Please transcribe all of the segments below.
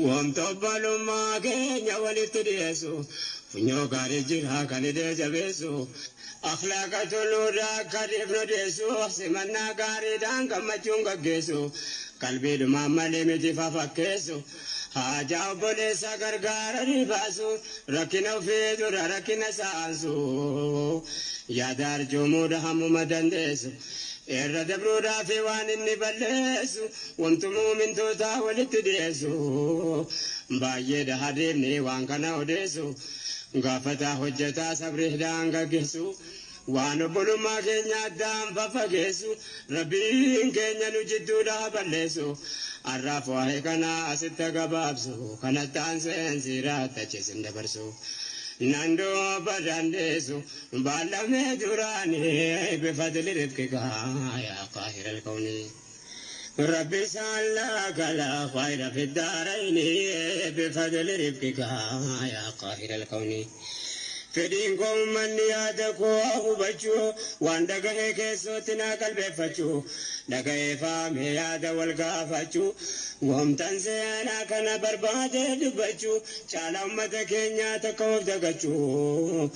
Wanta obbolummaa keenya walitti dhiyeessu, funyoo gaarii jira kan hidhee jabeessu, akhlaaqa toluurraa akka dhiifnu deessu, simannaa gaariidhaan gammachuun gaggeessu, qalbiidhumaan malee miti fafakkeessu, haajaa obboleessaa gargaaranii baasu, rakkina ofii dura rakkina isaa aansu, yaada arjoomuudha hammuma dandeessu. Irra dabruudhaafi waan inni balleessu, wantu mu'mintootaa walitti dhiyeessu. Baay'eedha hadiifni waan kana odeessu, gaafataa hojjataa sabriidhaan gaggeessu. Waan obbolummaa keenya addaan faffageessu, Rabbiin keenya nu jidduudhaa balleessu. Arraaf waa'ee kanaa asitti haa gabaabsu, kanatti aanseen siiraatti achi isin dabarsu. Nan dubbadhaan dhiisu. Baallamee duraanii bifadli rifqika yaa qaahiral kawni. Rabbi sallaka la khayra fi daarayni bifadli rifqika yaa qaahiral kawni. Fedhiin koo ummanni yaada koo hubachuu, waan dhagahee keessootti naa qalbeeffachuu, dhagahee faamee yaada wal gaafachuu, wamtan seenaa kana barbaadee dubbachuu, caalaa ummata keenyaa takka of dagachuu,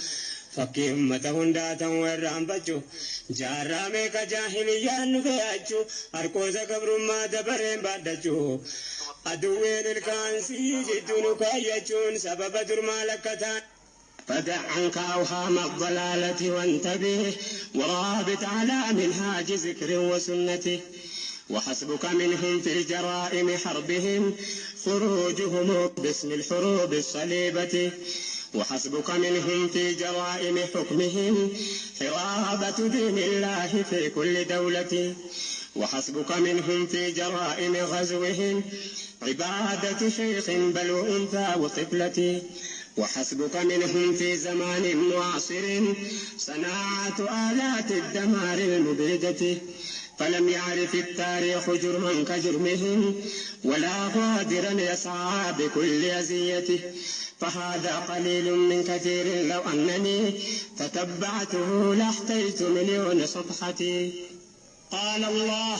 fakkii ummata hundaa ta'uu irraanfachuu, jaarraa meeqa jaahiliyyaan nu fe'achuu, harqoota gabrummaa dabareen baadhachuu, aduwween ilkaansii jidduu nu kaayyachuun sababa dur maal akka taane. فدع عنك أوهام الضلالة وانتبه ورابط على منهاج ذكر وسنته. وحسبك منهم في جرائم حربهم خروجهم باسم الحروب الصليبة. وحسبك منهم في جرائم حكمهم حرابة دين الله في كل دولة. وحسبك منهم في جرائم غزوهم عبادة شيخ بل وأنثى وطفلة. وحسبك منهم في زمان معاصر صناعة آلات الدمار المبيدة. فلم يعرف التاريخ جرما كجرمهم ولا غادرا يسعى بكل أزيته. فهذا قليل من كثير، لو أنني تتبعته لاحتجت مليون صفحة. قال الله،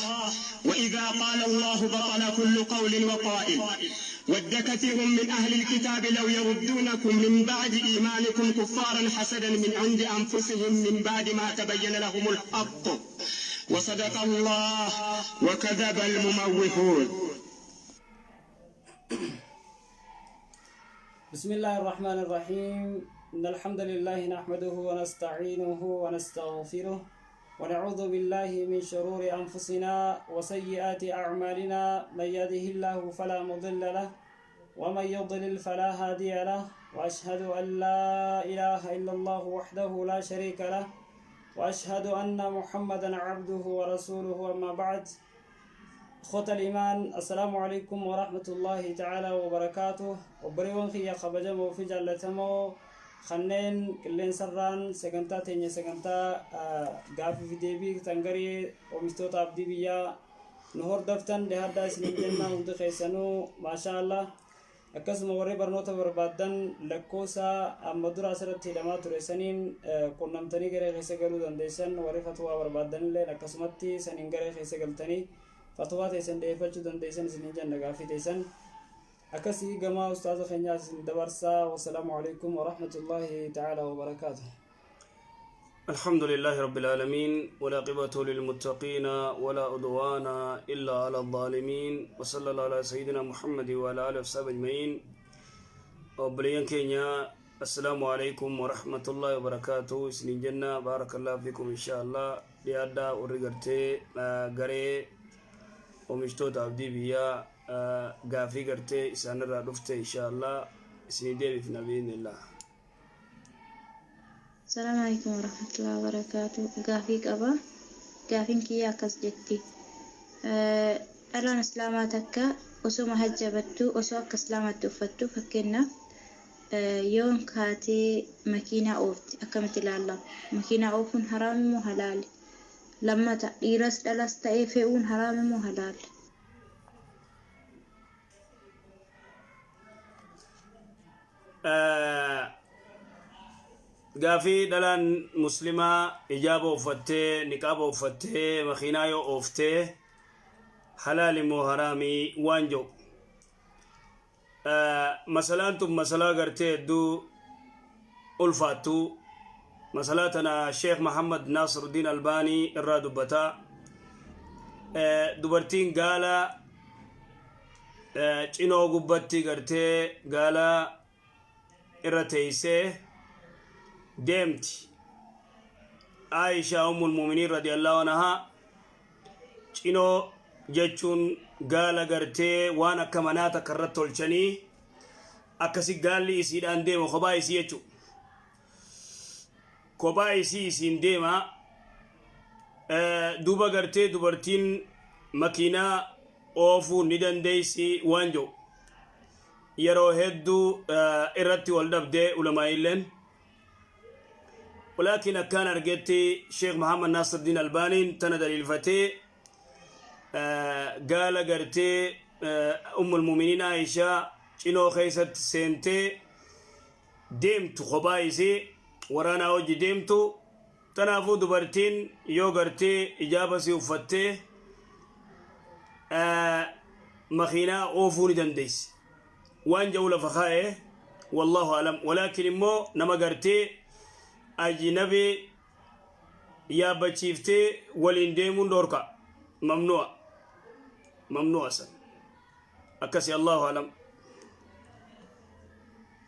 وإذا قال الله بطل كل قول وقائل. ود كثير من أهل الكتاب لو يردونكم من بعد إيمانكم كفارا حسدا من عند أنفسهم من بعد ما تبين لهم الحق. وصدق الله وكذب المموهون. بسم الله الرحمن الرحيم. إن الحمد لله نحمده ونستعينه ونستغفره ونعوذ بالله من شرور أنفسنا وسيئات أعمالنا. من يهده الله فلا مضل له ومن يضلل فلا هادي له، وأشهد أن لا إله إلا الله وحده لا شريك له، وأشهد أن محمدا عبده ورسوله. أما بعد، إخوة الإيمان، السلام عليكم ورحمة الله تعالى وبركاته. Obboleewwan kiyya kabajamoo fi jaallatamoo kanneen qilleensarraan sagantaa teenya, sagantaa gaaffii fi deebii tan garee oomishtoota abdii biyyaa nu hordoftan, dhihaadhaa isiniin jenna hundi keessanuu, maashaa Allah. Akkasuma warri barnoota barbaaddan lakkoofsa amma dura asirratti hidhamaa ture saniin qunnamtanii garee keessa galuu dandeessan. Warri fatwaa barbaaddan illee akkasumatti saniin garee keessa galtanii fatwaa teessan dhiyeeffachuu dandeessan isiniin jenna. Gaaffii teessan akkasii gama ustaaza keenyaa isin dabarsaa. Wasalaamu alaikum warahmatullaahi ta'ala wabarakaatu. الحمد لله رب العالمين، والعاقبة للمتقين، ولا عدوان إلا على الظالمين، وصلى الله على سيدنا محمد وعلى آله وصحبه أجمعين. Obboleeyyan keenya، السلام عليكم ورحمة الله وبركاته isiniin jenna. بارك الله فيكم. إن شاء الله dhiyaadhaa warri gartee garee oomishtoota abdii biyyaa gaafii gartee isaanirraa dhufte إن شاء الله isinii deebifna بإذن الله. السلام عليكم ورحمة الله وبركاته. Gaafii qaba. Gaafiin kiyya akkas jetti. Dhalaan islaamaa takka osoma hajjabattu, osoo akka islaamaatti uffattu, fakkeenyaaf yoon kaatee makiinaa oofte akkamitti ilaallama? Makiinaa oofuun haraami moo halaali? Lammata, dhiiras dhalas ta'ee fe'uun haraami moo halaali? Gaafii dhalaan muslimaa hijaaba uffattee, niqaaba uffattee makiinaa yoo ooftee Halaali moo haraamii waan jedhu. Masalaan tun masalaa gartee hedduu ulfaattu. Masalaa tana Sheekh Muhammad Naasiruddin Albaanii irraa dubbataa. Dubartiin gaala cinoo gubbatti gartee gaala irra teeysee deemti. Aishaa ummul mu'miniin radiyallahu anhaa cinoo jechuun gaala gartee waan akka manaa takka irratti tolchanii akkasi gaalli isiidhaan deema kophaa isii jechuudha. Kophaa isii isiin deema. Duuba gartee dubartiin makiinaa oofuu ni dandeessi waan jedhu. Yeroo hedduu irratti wal dhabdee ulamaa'iilleen. Walaakin akkaan argetti Sheekh Muhammad Naasirdiin Albaaniin tana daliilfatee gaala gartee Ummul Mu'miniin Aishaa cinoo keessatti seentee deemtu kophaa isii waraanaa hojii deemtu. Tanaafuu dubartiin yoo gartee ijaaba si uffattee makiinaa oofuu ni dandeessi waan jedhu lafa kaa'e, wallahu alam. Walaakin immoo nama gartee ajnabii yaabbachiiftee waliin deemuun dhoorka, mamnu'a, mamnu'a san akkasi, allahu alam.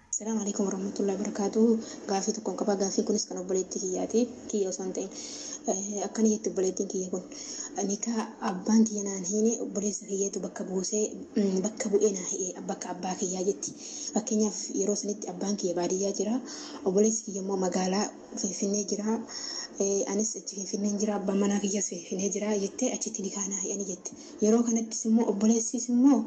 Assalamu alaikum warahmatullahi wabarakatuh. Gaafii tokkoon qaba. Gaafiin kunis kan obboleettii kiyyaati. Kiyya osoo hin ta'in. Akkana jetti obboleettiin kiyya kun. Nikaa abbaan kiyya naan hiine obboleessa kiyyatu bakka buusee, bakka bu'ee naa hi'e bakka abbaa kiyyaa jetti. Fakkeenyaaf, yeroo sanitti abbaan kiyya baadiyyaa jira. Obboleessi kiyya immoo magaalaa Finfinnee jira. Anis achi Finfinneen jira. Abbaan manaa kiyyas Finfinnee jira jettee achitti nikaa naa hi'anii jette. Yeroo kanattis immoo obboleessis immoo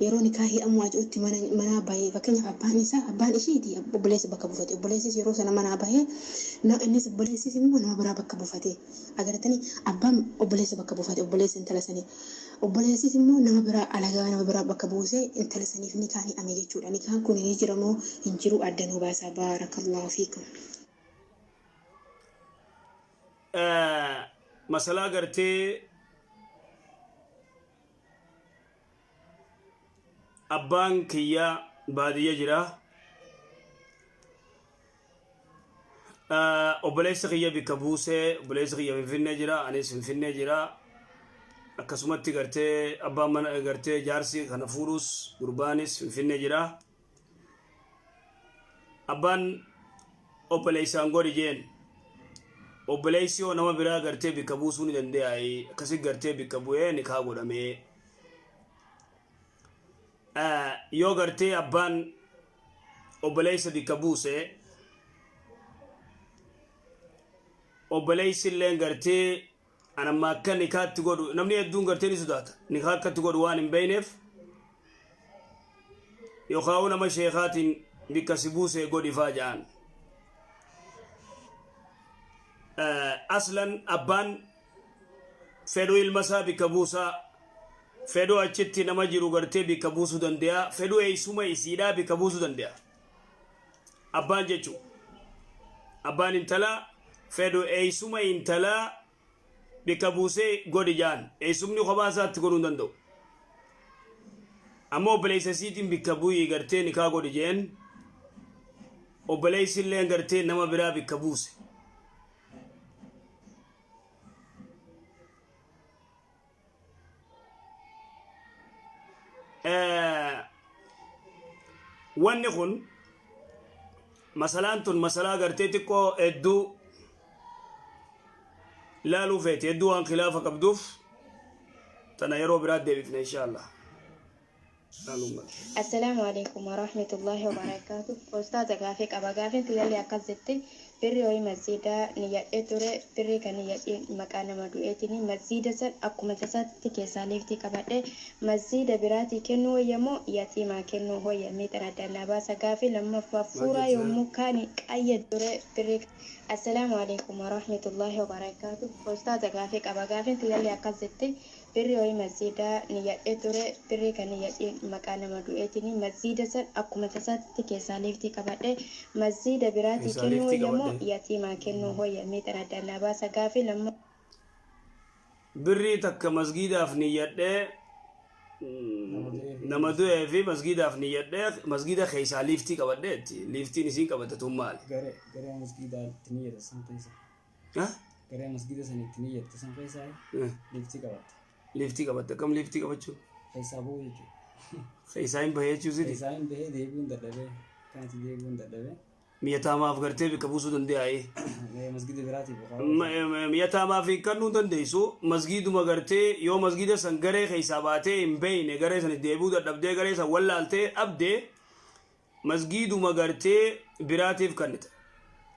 yeroo nikaa hi'amuu acuutti mana manaa bahee, fakkeenyaaf abbaan isaa, abbaan ishiiti obboleessa bakka buufate, obboleessis yeroo sana manaa bahee, innis obboleessis immoo nama biraa bakka buufate. Agartanii, abbaan obboleessa bakka buufate, obboleessa intala sanii, obboleessis immoo nama biraa, alagaa nama biraa bakka buusee intala saniif nikaan hi'ame jechuudha. Nikaan kun ni jira moo hin jiru? Adda nuu baasaa, baarakallahu fiikum. Masalaa gartee abbaan kiyya baadiyya jira, obboleessa kiyya bikka buusee, obboleessi kiyya Finfinnee jira, anis Finfinnee jira, akkasumatti gartee abbaan mana gartee jaarsi kana fuudhus gurbaanis Finfinnee jira, abbaan obboleessaan godhi jeen, obboleessi yoo nama biraa gartee bikka buusuu ni danda'a, akkasi gartee bikka bu'ee nikaa godhamee. Yoo gartee abbaan obboleessa bikka buuse, obboleessi illee gartee anamma akka nikaatti godhu namni hedduun gartee ni sodaata, nikaa akkatti godhu waan hin beekneef, yookaan nama sheekaatiin bikka si buuse godhi faa ja'an. Aslan abbaan fedhu ilma isaa bikka buusaa, fedhu achitti nama jiru gartee bikka buusuu danda'a, fedhu eessuma isiidhaa bikka buusuu danda'a. Abbaan jechuun abbaan intalaa fedhu eessuma intalaa bikka buusee godhi jaan, eessumni kophaa isaatti godhuu hin danda'u. Ammoo obboleessa isiitiin bikka bu'ii gartee nikaa godhi jeen, obboleessi illee gartee nama biraa bikka buuse. Wanni kun masalaan tun masalaa gartee xiqqoo hedduu laaluu feeti, hedduu waan khilaafa qabduuf tana yeroo biraa deebifne insha Allah. Assalaamu alaikum warahmatullahi wabarakatuh. Ustaaza, gaafii qaba. Gaafiin tiyyallee akkas jetti. Birrii horii masjiidaa niyyadhee ture. Birrii kan niyyadheen maqaa nama du'eetini. Masjiida san akkuma tasaatti keessaa liiftii qabadhe. Masjiida biraatii kennuu wayya moo yatiimaa kennuu wayya? Miixan addaan naa baasa. Gaafii lammaffaa, fuuraa yommuu kaani qayya ture birrii. Assalaamu alaikum warahmatullahi wabarakatuh. Ustaaza, gaafii qaba. Gaafiin tiyyallee akkas jetti. Birrii horii masjiidaa niyyadhee ture. Birrii kan niyyadheen maqaa nama du'eetini. Masjiida san akkuma tasaatti keessaa liiftii qabadhe. Masjiida biraatii Keessaa kennuu liiftii wayya moo qabadhe. yatiimaa kennuu wayya? Miixan addaan naa baasa. Gaafii lammaffaa. Birrii takka masgiidaaf niyyadhee nama du'ee fi masgiidaaf niyyadhee masgiida keessaa liiftii qabadheetti. Liiftiin isiin qabatte tun maali? Garee garee masgiidaa itti niyyate san keessa. Ha? Garee masgiida san itti niyyatte san keessaa liiftii qabatte. Liiftii qabatte akkam liiftii qabachuu? Keessaa bahuu jechuudha. Keessaa hin bahee jechuu siti? Keessaa hin bahee deebi'uun dadhabee. Kanatti deebi'uun dadhabee. Yataamaaf gartee bikka buusuu dandee'aayi. Masgida biraatiif yookaan. Yataamaaf hiikkannuu dandeessu masgiiduma gartee yoo masgiida san garee keessaa baatee hin beeyne garee san deebi'uu dadhabdee garee san wallaaltee dhabdee masgiiduma gartee biraatiif kannita.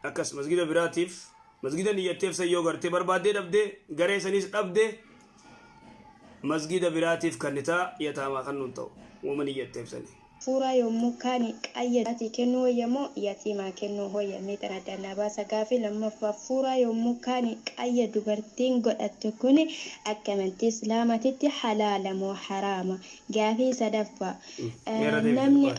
Akkas masgiida biraatiif masgiida niyyatteef san yoo gartee barbaaddee dhabdee garee sanis dhabdee masgiida biraatiif kannita yataamaa kan ta'u uuma niyyatteef sanii. Fuuraa yommuu kaani qayya ati kennuu wayya moo yatiimaa kennuu hoyya mee tana addaan naa baasa gaafii lammaffaa fuuraa yommuu kaani qayya dubartiin godhattu kuni akka amantii islaamatitti halaala moo haraama gaafii sadaffaa Meerra deebi'e namni qoy.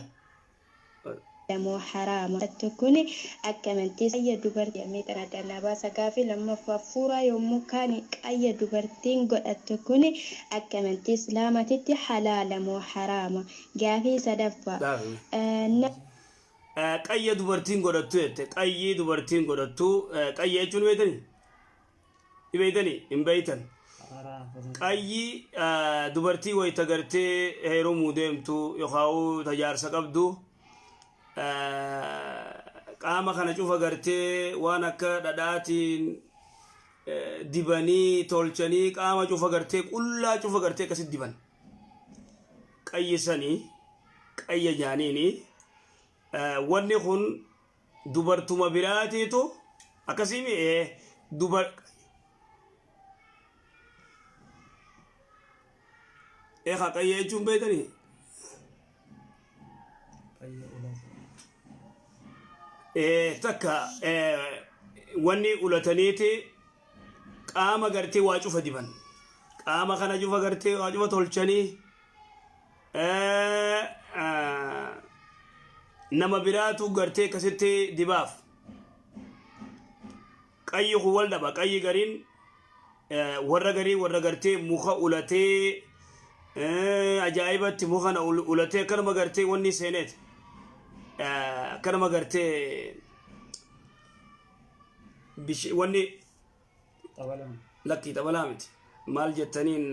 moo haraama godhattu kuni akka amantii qayya dubartii mee tana addaan naa baasa gaafii lammaffaa fuuraa yommuu kaani qayya dubartiin godhattu kuni akka amantii islaamatitti halaala moo haraama gaafii sadaffaa Dhaabi. Qayya dubartiin godhattu jette. Qayyii dubartiin godhattu. Qayya jechuun beektanii? Ni beektanii? Hin beektan. Qayyi dubartii wayita gartee heerumuu deemtu yookaan tajaarsa qabdu qaama kana cufa gartee waan akka dhadhaatiin dibanii tolchanii qaama cufa gartee qullaa cufa gartee akkasitti diban. Qayyisanii qayya jaaniini wanni kun dubartuma biraatiitu akkasii mi'ee dubar eekaa qayya jechuun beektanii Qayya ulata. Takka wanni ulataniiti qaama gartee waa cufa diban qaama kana cufa gartee waa cufa tolchanii nama biraatu gartee akkasitti dibaaf qayyi kun wal dhaba qayyi gariin warra garii warra gartee muka ulatee ajaa'ibatti muka kana ulatee akkanuma gartee wanni seeneet akkanuma gartee wanni Xabalaan. Lakkii xabalaa miti. Maal jettaniin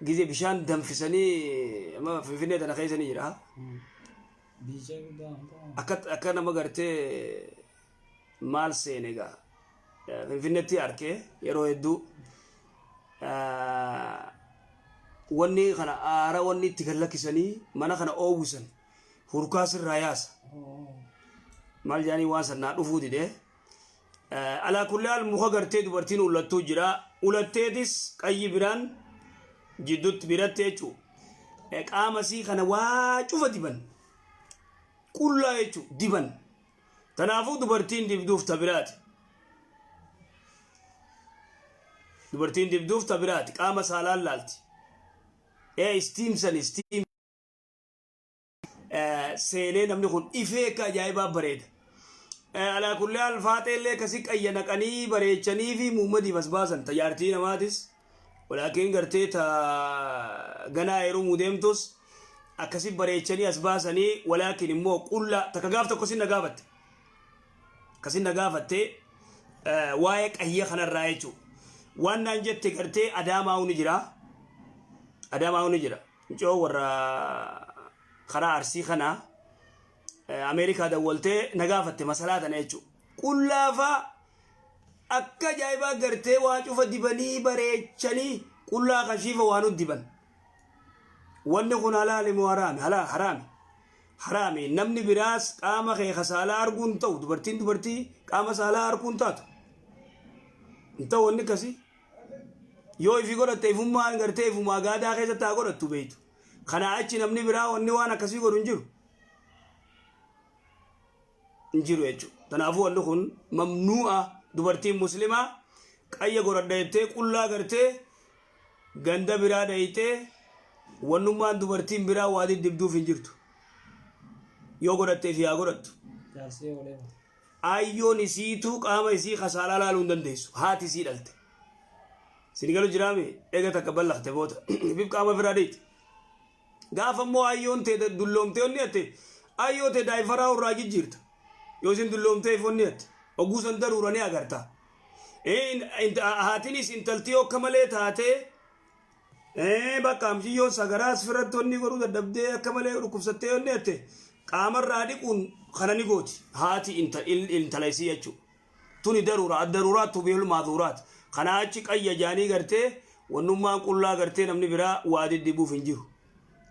gizee bishaan danfisanii amma Finfinnee tana keessa ni jira. Biicee guddaa wanta. Akka akka nama gartee maal seene egaa Finfinneetti arkee yeroo hedduu wanni kana aara wanni itti gad lakkisanii mana kana oowwisan hurkaa sirraa yaasa. Maal jedhanii waan san naa dhufuu dide. Alaa kulli haal muka gartee dubartiin ulattuu jira. Ulatteetis qayyi biraan jidduutti biratti jechuudha. Qaama isii kana waa cufa diban. Qullaa jechuudha diban. Kanaafuu dubartiin dibduuf ta biraati. Dubartiin dibduuf ta biraati. Qaama saalaan laalti. Istiim san istiim. Seenee namni kun ifee akka ajaa'ibaa bareeda. Alaa kulli haal faaxee illee akkasii qayya naqanii bareechanii fi muummadiif as baasan tajaartii namaatis walaakiin gartee ta ganaa heerumuu deemtus akkasii bareechanii as baasanii walaakiin immoo qullaa takka gaaf tokko sin na gaafatte. Akkasin na gaafatte waa'ee qayya kanarraa jechuudha. Waan naan jette gartee Adaamaa ni jira. Adaamaa ni jira. Mucoo warra karaa Arsii kana Ameerikaa dawwaltee na gaafatte masalaa tana jechuudha. Qullaafaa akka ajaa'ibaa gartee waa cufa dibanii bareechanii qullaa kashiifa waa nu diban. Wanni kun halaali moo haraami? Halaa haraami. Haraami. Namni biraas qaama kee ka saalaa arguu hin ta'u. Dubartiin dubartii qaama saalaa arguu hin taatu. Hin ta'u wanni akkasii. Yoo ifi godhatte ifummaan gartee ifumaa gaadaa keessatti haa godhattu beektu. Kanaa achi namni biraa wanni waan akkasii godhu hin jiru. Hin jiru jechuudha. Kanaafuu wanni kun mamnuu'a dubartiin muslimaa qayya godhadha jettee qullaa gartee ganda biraa dhayxee wannummaan dubartiin biraa waa diddibduuf hin jirtu. Yoo godhattee fi haa godhattu. Jaarsee olee. Aayyoon isiituu qaama isii kasaalaa laaluu hin dandeessu. Haati isii dhalte. Isin galu jiraame eega takka ballaqte booda. Bif qaama firaa deeti. Gaafa immoo aayyoon tee dulloomtee onni hatte aayyoo tee daayifaraa irraa jijjiirta. Yoo isin dulloomtee if onni hatte. Oguu san daruura ni agarta. Haatinis intaltii akka malee taatee bakka amshiyyoon sagaraas firatti onni godhuu dadhabdee akka malee dhukkubsattee onni hatte qaamarraa dhiquun kana ni gooti. Haati intala isii jechuudha. Tuni daruura addaruuraat tubihul maadhuuraat. Kanaa achi qayya jaanii gartee wannummaan qullaa gartee namni biraa waa diddibuuf hin jiru.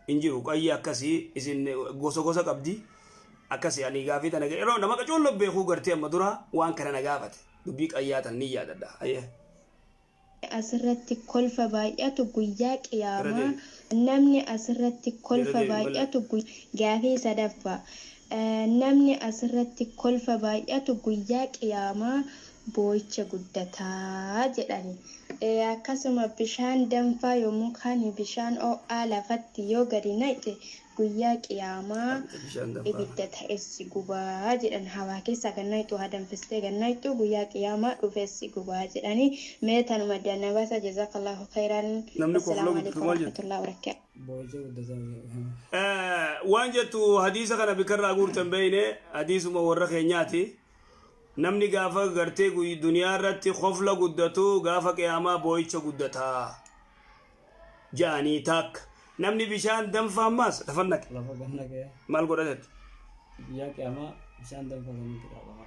Hin jiru qayyi akkasii isin gosa gosa qabdi. Akkasii ani gaafii tana yeroo nama qacoollo beekuu gartee amma dura waan kana na gaafate. Dubbii qayyaa tan ni yaadadha. Ayyee. Asirratti kolfa baay'atu guyyaa Irra qiyaamaa deebi. Namni asirratti Irra kolfa deebi malee. baay'atu gaafii sadaffaa. Namni asirratti kolfa baay'atu guyyaa qiyaamaa boo'icha guddataa jedhani. Akkasuma bishaan danfaa yommuu kaan bishaan ho'aa lafatti yoo gadi naqxe guyyaa qiyaamaa Bishaan danfaa. Ibidda ta'es si gubaa jedhan. Hawaa keessaa gad naqxu haa danfistee gad naqxu guyyaa qiyaamaa dhufes si gubaa jedhani. Mee tanuma addaan na baasa jazakallahu khayran. Namni kofla Assalaamu guddatu alaikum maal jette? warahmatullahi wabarakatuh. Boo'icha guddataa. Waan jettu hadiisa kana bikarraa guurtan beeyne hadiisuma warra keenyaati. Namni gaafa gartee duniyaa irratti kofla guddatu gaafa qiyaamaa boo'icha guddataa. Ja'anii takka. Namni bishaan danfaa ammaas lafa naqe. Lafa gad naqee. Maal godhatetti? Guyyaa qiyaamaa bishaan danfaa saniin qixaaxama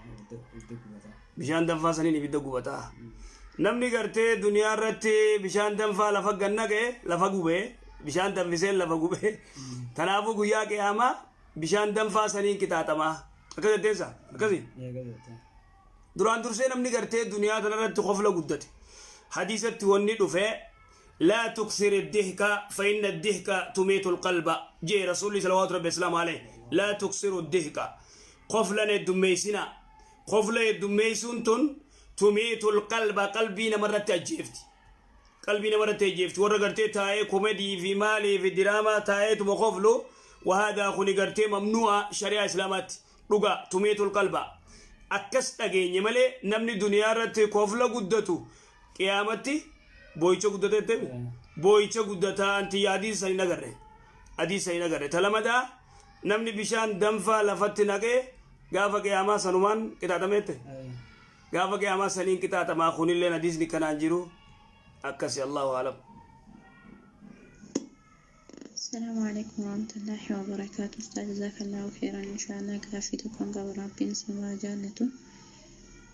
ibidda gubataa. Bishaan danfaa saniin ibidda gubataa. Namni gartee duniyaa irratti bishaan danfaa lafa gad naqe lafa gube bishaan danfiseen lafa gube. Kanaafuu guyyaa qiyaamaa bishaan danfaa saniin qixaaxamaa. Akkas jetteensa? Akkasi? Eega jettee. Duraan dursee namni gartee duniyaa tanarratti kofla guddate. Hadiisatti wanni dhufe laa tuksiri dihka fa inna dihka tumiitul qalba jee rasuulli salawaatu rabbi islaamu alayhi laa tuksiru dihka koflan heddummeessina kofla heddummeessuun tun tumiitul qalba qalbii namarratti ajjeefti. Qalbii namarratti ajjeefti warra gartee taa'ee komedii fi maalii fi diraamaa taa'eetuma koflu wahaadaa kuni gartee mamnu'a shari'aa islaamaatti. Dhugaa tumiitul qalba akkas dhageenye malee namni duniyaa irratti kofla guddatu qiyaamatti boo'icha guddata jettee boo'icha guddataa anti hadiisa san hin agarre hadiisa san hin agarre talamadaa namni bishaan danfaa lafatti naqee gaafa qiyaamaa sanumaan qixaaxame jette gaafa qiyaamaa saniin qixaaxamaa kunilleen hadiisni kanaan jiru akkasi allahu alam. Assalaamu alaikum warahmatullahi wabarakaatu. Ustaaz jazakallahu khairan inshallah gaaffii tokkoon qaba Rabbiin sirraa jaallatu.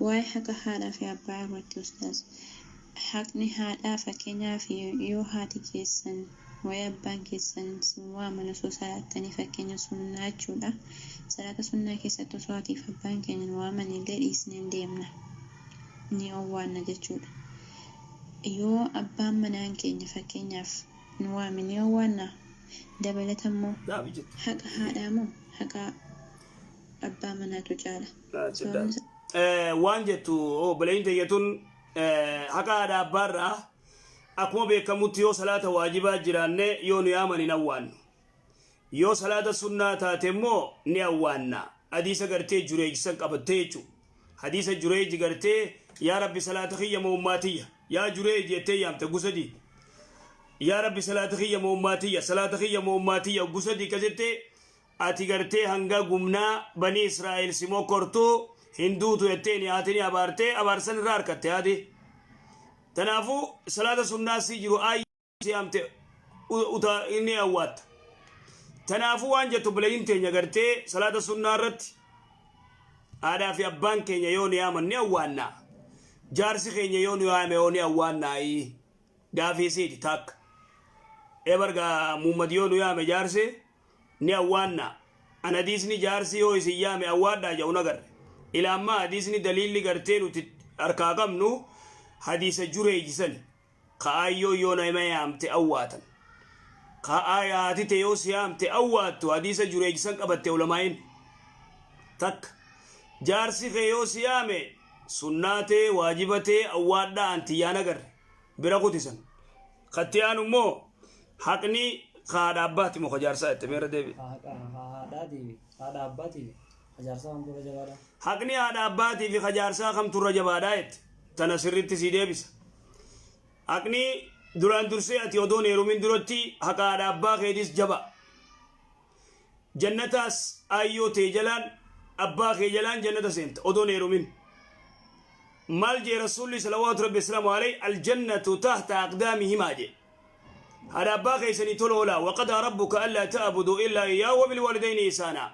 Waa'ee haqa haadhaa fi abbaa irratti ustaaz. Haqni haadhaa fakkeenyaaf yoo haati keessan waa'ee abbaan keessan sin waaman osoo salaattanii fakkeenya sunnaa jechuudha. Salaata sunnaa keessatti osoo haatiif abbaan keenya nu waaman illee dhiisnee hin deemna. Ni owwaanna jechuudha. Yoo abbaan manaan keenya fakkeenyaaf nu waame ni owwaannaa? Dabalata immoo Dhaabi jette. haqa haadhaa moo haqa abbaa manaatu caala? Sababni isaa Waan jettu obboleeyyin teenya tun haqa haadha abbaarraa akkuma beekamutti yoo salaata waajibaa jiraanne yoo nu yaaman hin awwaannu. Yoo salaata sunnaa taate immoo ni awwaanna. Hadiisa gartee Jureej san qabattee jechuudha. Hadiisa Jureej gartee yaa Rabbi salaata kiyya moo ummaa tiyya yaa Jureej jettee yaamte gusadii. Yaa Rabbi salaata kiyya moo ummaa tiyya salaata kiyya moo ummaa tiyya gusadii ka jettee ati gartee hanga gumnaa banii Israa'el si mokkortu hin duutu jetteeni haatini abaartee abaarsan irraa harkatte haati. Tanaafuu salaata sunnaa sii jiru aayya si yaamte uta inni awwaatta. Tanaafuu waan jettu obboleeyyiin teenya gartee salaata sunnaa irratti haadhaa fi abbaan keenya yoo nu yaaman ni awwaanna. Jaarsi keenya yoo nu yaame yoo ni awwaannaayi. Gaafii isiiti takka. Ebargaa Muhammad yoo nu yaame jaarsi ni awwaanna. An hadiisni jaarsi yoo isin yaame awwaadhaa jedhu nagarre. Ila ammaa hadiisni daliilli gartee nuti harkaa qabnu hadiisa Jureeji sani. Ka aayyoo yoo nama yaamte awwaatan. Ka haati tee yoo si yaamte awwaattu hadiisa Jureej san qabatte ulamaa'iin. Takka. Jaarsi kee yoo si yaame sunnaa tee waajiba tee awwaadhaa antiyyaan agarre. Bira kutisan. Katti aanu immoo haqni haadha abbaati moo ka jaarsaa jette meerra deebi. Haadha haadhaatii fi haadha abbaatii fi Jaarsaa kamtu irra jabaadha? Haqni haadha abbaatii fi kajaarsaa kamtu irra jabaadha jette. Tana sirritti sii deebisa. Haqni duraan dursee ati odoon heerumin duratti haqa haadha abbaa keetis jaba. Jannataas aayyoo tee jalaan, abbaa kee jalaan jannata seenta odoon heerumin. Maal jee Rasuulli salawaatu rabbi salaamu alayhi? Aljannatu tahta aqdaamihimaa jee. Haadha abbaa keessanii tola oolaa. Waqadaa rabbuka allaa ta'buduu illaa iyyaahu wabilwaalidayni ihsaanaa.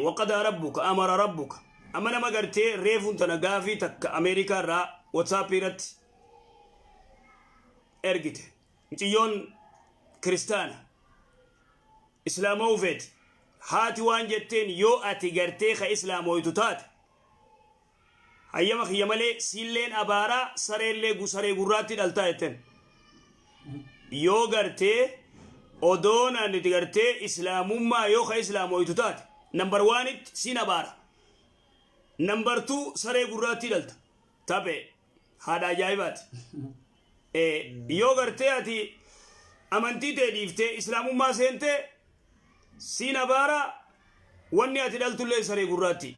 Waqadaa rabbuka, amara rabbuka. Amma nama gartee reefuun tana gaafii takka Ameerikaa irraa WhatsApp irratti ergite. Mucayyoon kiristaana islaama'uu feeti. Haati waan jetteen, yoo ati gartee ka islaamooytu taate, hayyama kiyya malee siilleen abaaraa, sareellee saree gurraatti dhaltaa jetteen. Yoo gartee odoon ani gartee islaamummaa, yoo ka islaamooytu taate, number oneitti siin abaara, number two saree gurraatti dhalta. Taphe haadha ajaa'ibaati. Yoo gartee ati amantii ta'e dhiiftee islaamummaa seentee, siin abaara, wanni ati dhaltullee saree gurraatti.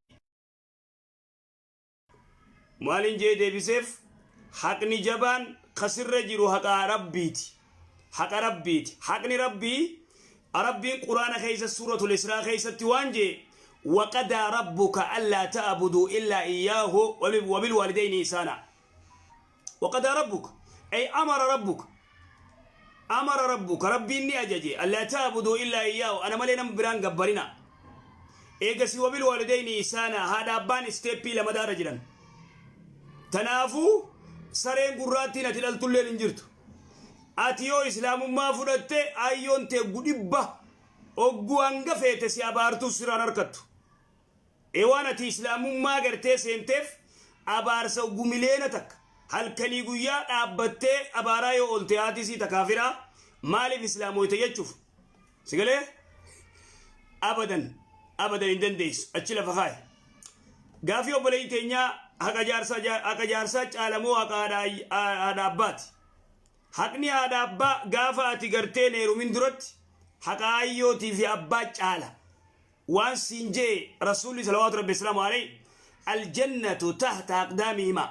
Maalin jee deebiseef? Haqni jabaan kasirra jiru haqa rabbiiti, haqa rabbiiti. Haqni rabbii, rabbiin Quraana keessa Suuratul Israa keessatti waan jee: waqadaa rabbuka allaa ta'buduu illaa iyyaahu wabilwaalidayni ihsaana. Waqadaa rabbuka ay amara rabbuka, amara rabbuka, rabbiin ni ajaje, allaa ta'buduu illaa iyyaahu, ana malee nama biraan gabbarina. Eegasi wabilwaalidayni ihsaana. Haadha abbaan stepii lamadaarra jiran. Tanaafuu sareen gurraattiin ati dhaltulleen hin jirtu. Ati yoo islaamummaa fudhatte, ayyoon tee gudhibba ogguu hanga feete si abaartuu siraan harkattu. Ee, waan ati islaamummaa gartee seenteef abaarsa gumileena takka halkanii guyyaa dhaabbattee abaaraa yoo oolte, haati sii takaafiraa maaliif islaamoyte jechuuf sigalee abadan abadan hin dandeessu. Achi lafa kaaye. Gaafii obboleeyyi teenyaa, haqa jaarsaa, haqa jaarsaa caalamoo haqa haadha abbaati? Haqni haadha abbaa gaafa ati gartee heerumin duratti haqa ayyootii fi abbaa caala. Waan siin jee Rasuulli salawaatu rabbi salaamu alayhi: aljannatu tahta aqdaamihima.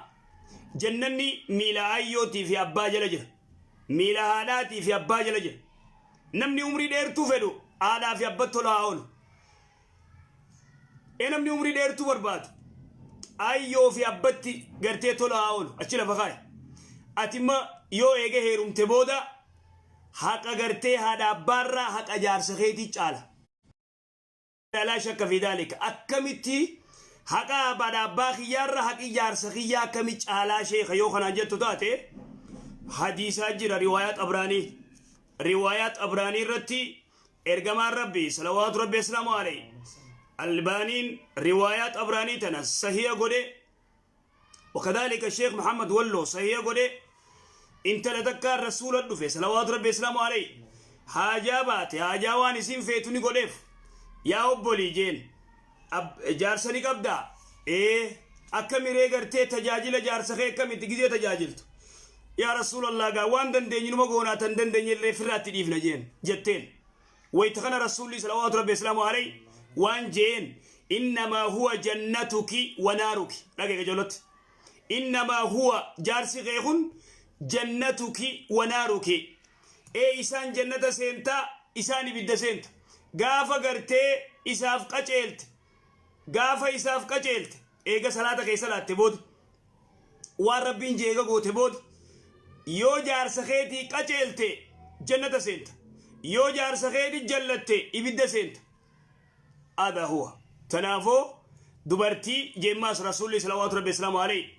Jannanni miila ayyootii fi abbaa jala jira, miila haadhaatii fi abbaa jala jira. Namni umrii dheertuu fedhu haadhaa fi abbatti tola haa oolu. Ee, namni umrii dheertuu barbaadu ayyoo fi abbatti gartee tola haa oolu. Achi lafa kaaye. Ati imma yoo eege heerumte booda, haqa gartee haadha abbaarraa haqa jaarsa keetii caala. Laa shakka fi daalika. Akkamitti haqa haadha abbaa kiyyaarra haqi jaarsa kiyyaa akkami caalaa, sheeka, yoo kanaan jettu taate, hadiisaa jira, riwaayaa Xabraanii. Riwaayaa Xabraanii irratti ergamaan rabbii salawaatu rabbi islaamu alayhi, Albaaniin riwaayaa Xabraanii tana sahiya godhe, وكذلك الشيخ محمد ولو sahiya godhe. Intala takkaan Rasuula dhufe salawaatu rabbi islaamu alayhi. Haajaa baate, haajaa waan isin feetu ni godheef. Yaa obbolii jeen, jaarsa ni qabdaa? Ee. Akka miree gartee tajaajila jaarsa kee akkamitti gizee tajaajiltu? Yaa Rasuulallah, gaa waan dandeenyu numa goonaa, tan dandeenye illee firraatti dhiifna jeen jetteen. Wayta kana Rasuulli salawaatu rabbi islaamu alayhi waan jeen: innamaa huwa jannatuki wa naaruki. Dhagee qajeellotti, innamaa huwa, jaarsi kee kun, jannatuki wa naaruki. Ee, isaan jannata seentaa, isaan ibidda seenta. Gaafa gartee isaaf qaceelte, gaafa isaaf qaceelte, eega salaata kee salaatte booda, waan rabbiin jeega goote booda, yoo jaarsa keetii qaceelte jannata seenta, yoo jaarsa keetii jallatte ibidda seenta. Adaa huwa. Tanaafoo dubartii jeemmaas Rasuulli salawaatu rabbi islaamu alayhi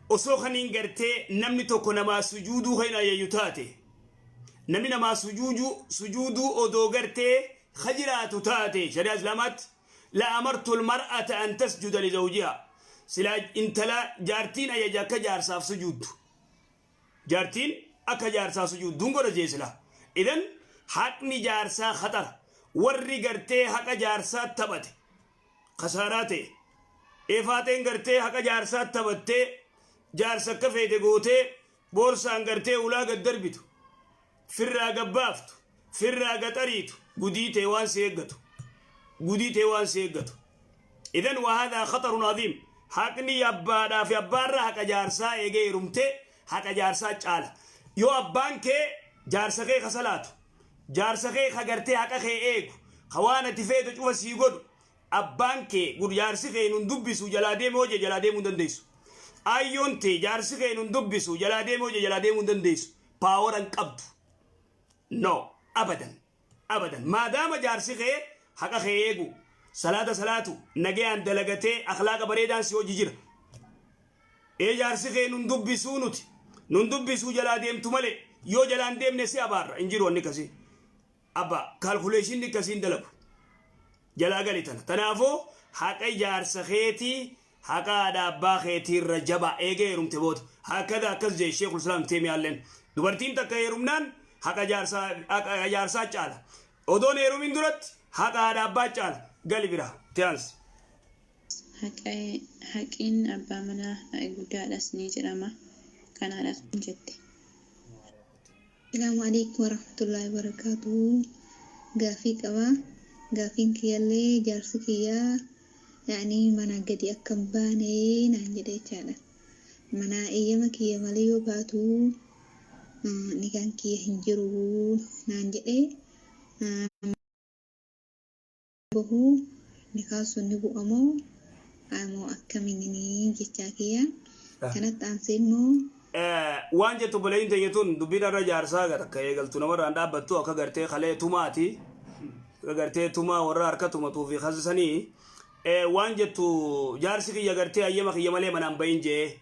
osoo kaniin gartee namni tokko namaa sujuuduu kan ayayyu taate, namni namaa sujuuduu odoo gartee ka jiraatu taate shari'aa islaamaatti, la amartu almar'ata an tasjuda li zawjiha. Silaa intala jaartiin ajaja akka jaarsaaf sujuuddu, jaartiin akka jaarsaa sujuudduun godha jee sila. Idan haqni jaarsaa khaxara. Warri gartee haqa jaarsaa taphate kasaaraa ta'e. Eefaateen gartee haqa jaarsaa taphattee, jaarsa akka feete gootee, boorsaan gartee ulaa gad darbitu, firraa gabbaaftu, firraa gaxariitu, gudii ta'e waan si eeggatu. Gudii tee waan si eeggatu. Idan وهذا خطر عظيم. Haqni abbaadhaa fi abbaarra haqa jaarsaa eegee heerumtee haqa jaarsaa caala. Yoo abbaan kee jaarsa kee ka salaatu, jaarsa kee ka gartee haqa kee eegu, ka waan ati feetu cufa sii godhu, abbaan kee jaarsi kee nun dubbisu jalaa deemee hojii jalaa deemuu hin dandeessu. Ayyoon tee jaarsi kee nun dubbisu jalaa deemee hojii jalaa deemuu hin dandeessu. Power hin qabdu. No, abadan. Abadan. Maadaama jaarsi kee haqa kee eegu, salaata salaatu, nagayaan dalagatee akhlaaqa bareedaan si hojii jira. Ee, jaarsi kee nun dubbisuu, nuti nun dubbisuu jalaa deemtu malee, yoo jalaan deemne si abaarra hin jiru. Wanni akkasii. Abba, calculationni akkasii hin dalagu. Jalaa gali tana. Tanaafuu haqa jaarsa keetii haqa haadha abbaa keetii irra jaba eegee heerumte booda. Hakkada akkas jee Sheekul Islaam Teemiyaalleen. Dubartiin takka heerumnaan haqa jaarsaa, haqa jaarsaa caala. Odoon heerumin duratti haqa haadha abbaa caala. Gali bira. Tiyaansi. Haqiin abbaa manaa guddaadhas ni jedhama. Kanaadhaas jette. السلام عليكم ورحمة الله وبركاته. Gaafii qaba. Gaafiin kiyyallee jaarsi kiyyaa yaani mana gadi akka hin baane naan jedhe jechaadha. Mana eeyyama kiyya malee yoo baatu nikaan kiyya hin jiru naan jedhe, bahuu nikaan sun ni bu'amoo moo akkamiin jechaa kiyya. Kanatti aansee immoo Waan jettu obboleeyyiin teenya tun, dubbiin irra jaarsaa gara akka eegaltu namarraan dhaabbattu, akka gartee kalee tumaati. Akka gartee tumaa warra harka tumatuu fi kasisanii waan jettu, jaarsi kiyya gartee hayyama kiyya malee manaan bahin jee.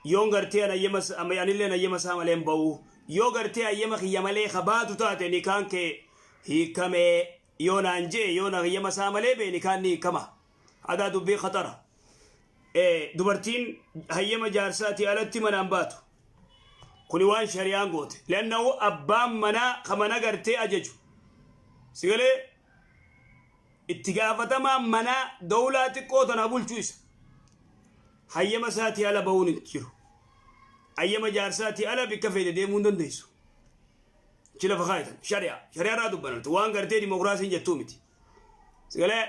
Yoon gartee an hayyama, anillee hayyama isaa malee hin bahu. Yoo gartee hayyama kiyya malee ka baatu taate nikaan kee hiikamee yoo naan jee, yoo na hayyama isaa malee bee, nikaan ni hiikama. Hadaa dubbii khatara. Dubartiin hayyama jaarsaatii alatti manaan baatu. Kuni waan shari'aan goote. لأنه abbaan manaa ka mana gartee ajaju. Sigalee itti gaafatamaan manaa dawlaa xiqqoo tana bulchuu isa. Hayyama isaatii ala bahuun hin jiru. Hayyama jaarsaatii ala bikka feete deemuu hin dandeessu. Achi lafa kaayitan. Shari'a. Shari'aa irraa dubbanamte. Waan gartee dimokiraasiin jettuu miti. Sigalee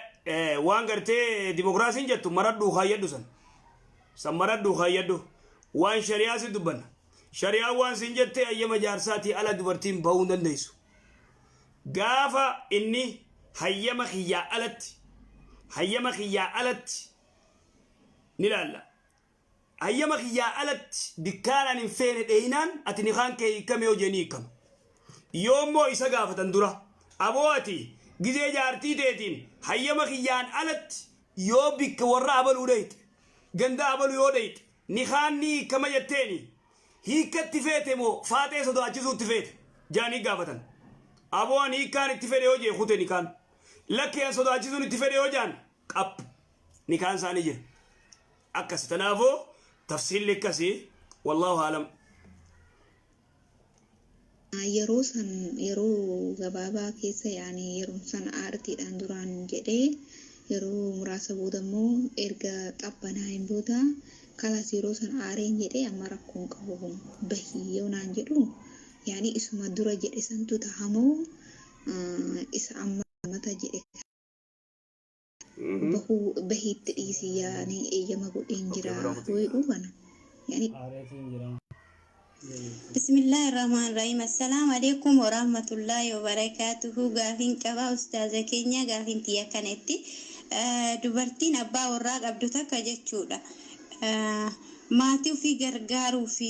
waan gartee dimokiraasiin jettu maradhuu kaayyadhu san. San maradhuu kaayyadhu. Waan shari'aa si dubbanna. Shari'aan waan sin jette, hayyama jaarsaatii ala dubartiin bahuu hin dandeessu. Gaafa inni hayyama kiyyaa alatti, hayyama kiyyaa alatti ni laalla. Hayyama kiyyaa alatti bikkaan ani hin feene dheeyinaan ati nikaan kee hiikame yoo jee ni hiikama. Yoo immoo isa gaafatan dura, aboo, ati gizee jaartii teetiin hayyama kiyyaan alatti yoo bikka warra abaluu dheeyxe, ganda abaluu yoo dheeyxe, nikaan ni hiikama jetteeni, hiikkatti feete moo faaxee sodaachisuutti feete jaanii gaafatan. Aboo, ani hiikkaan itti fedhe yoo jee, kute nikaan. Lakkee, an sodaachisuun itti fedhe yoo jaan, qap, nikaan isaanii jira. Akkasi, tanaafuu tafsiilli akkasii. والله أعلم. Yeroo san yeroo gabaabaa keessa, yaani yeroo san aartiidhaan duraan jedhee, yeroo muraasa booda immoo erga qabbanaa'een booda kalaas yeroo san aareen jedhee, amma rakkoon qabu bahii yoo naan jedhu, yaani isuma dura jedhe santu tahamoo isa amma mata jedhe bahuu bahiitti dhiisi, yaani eeyyama godheen jira yoo kana yaani. Aareetiin jira. بسم الله الرحمن الرحيم. السلام عليكم ورحمة الله وبركاته. Gaafiin qaba, ustaaza keenya. Gaafiin tiyya kanatti, dubartiin abbaa warraa qabdu takka jechuudha. Maatii ofii gargaaruu fi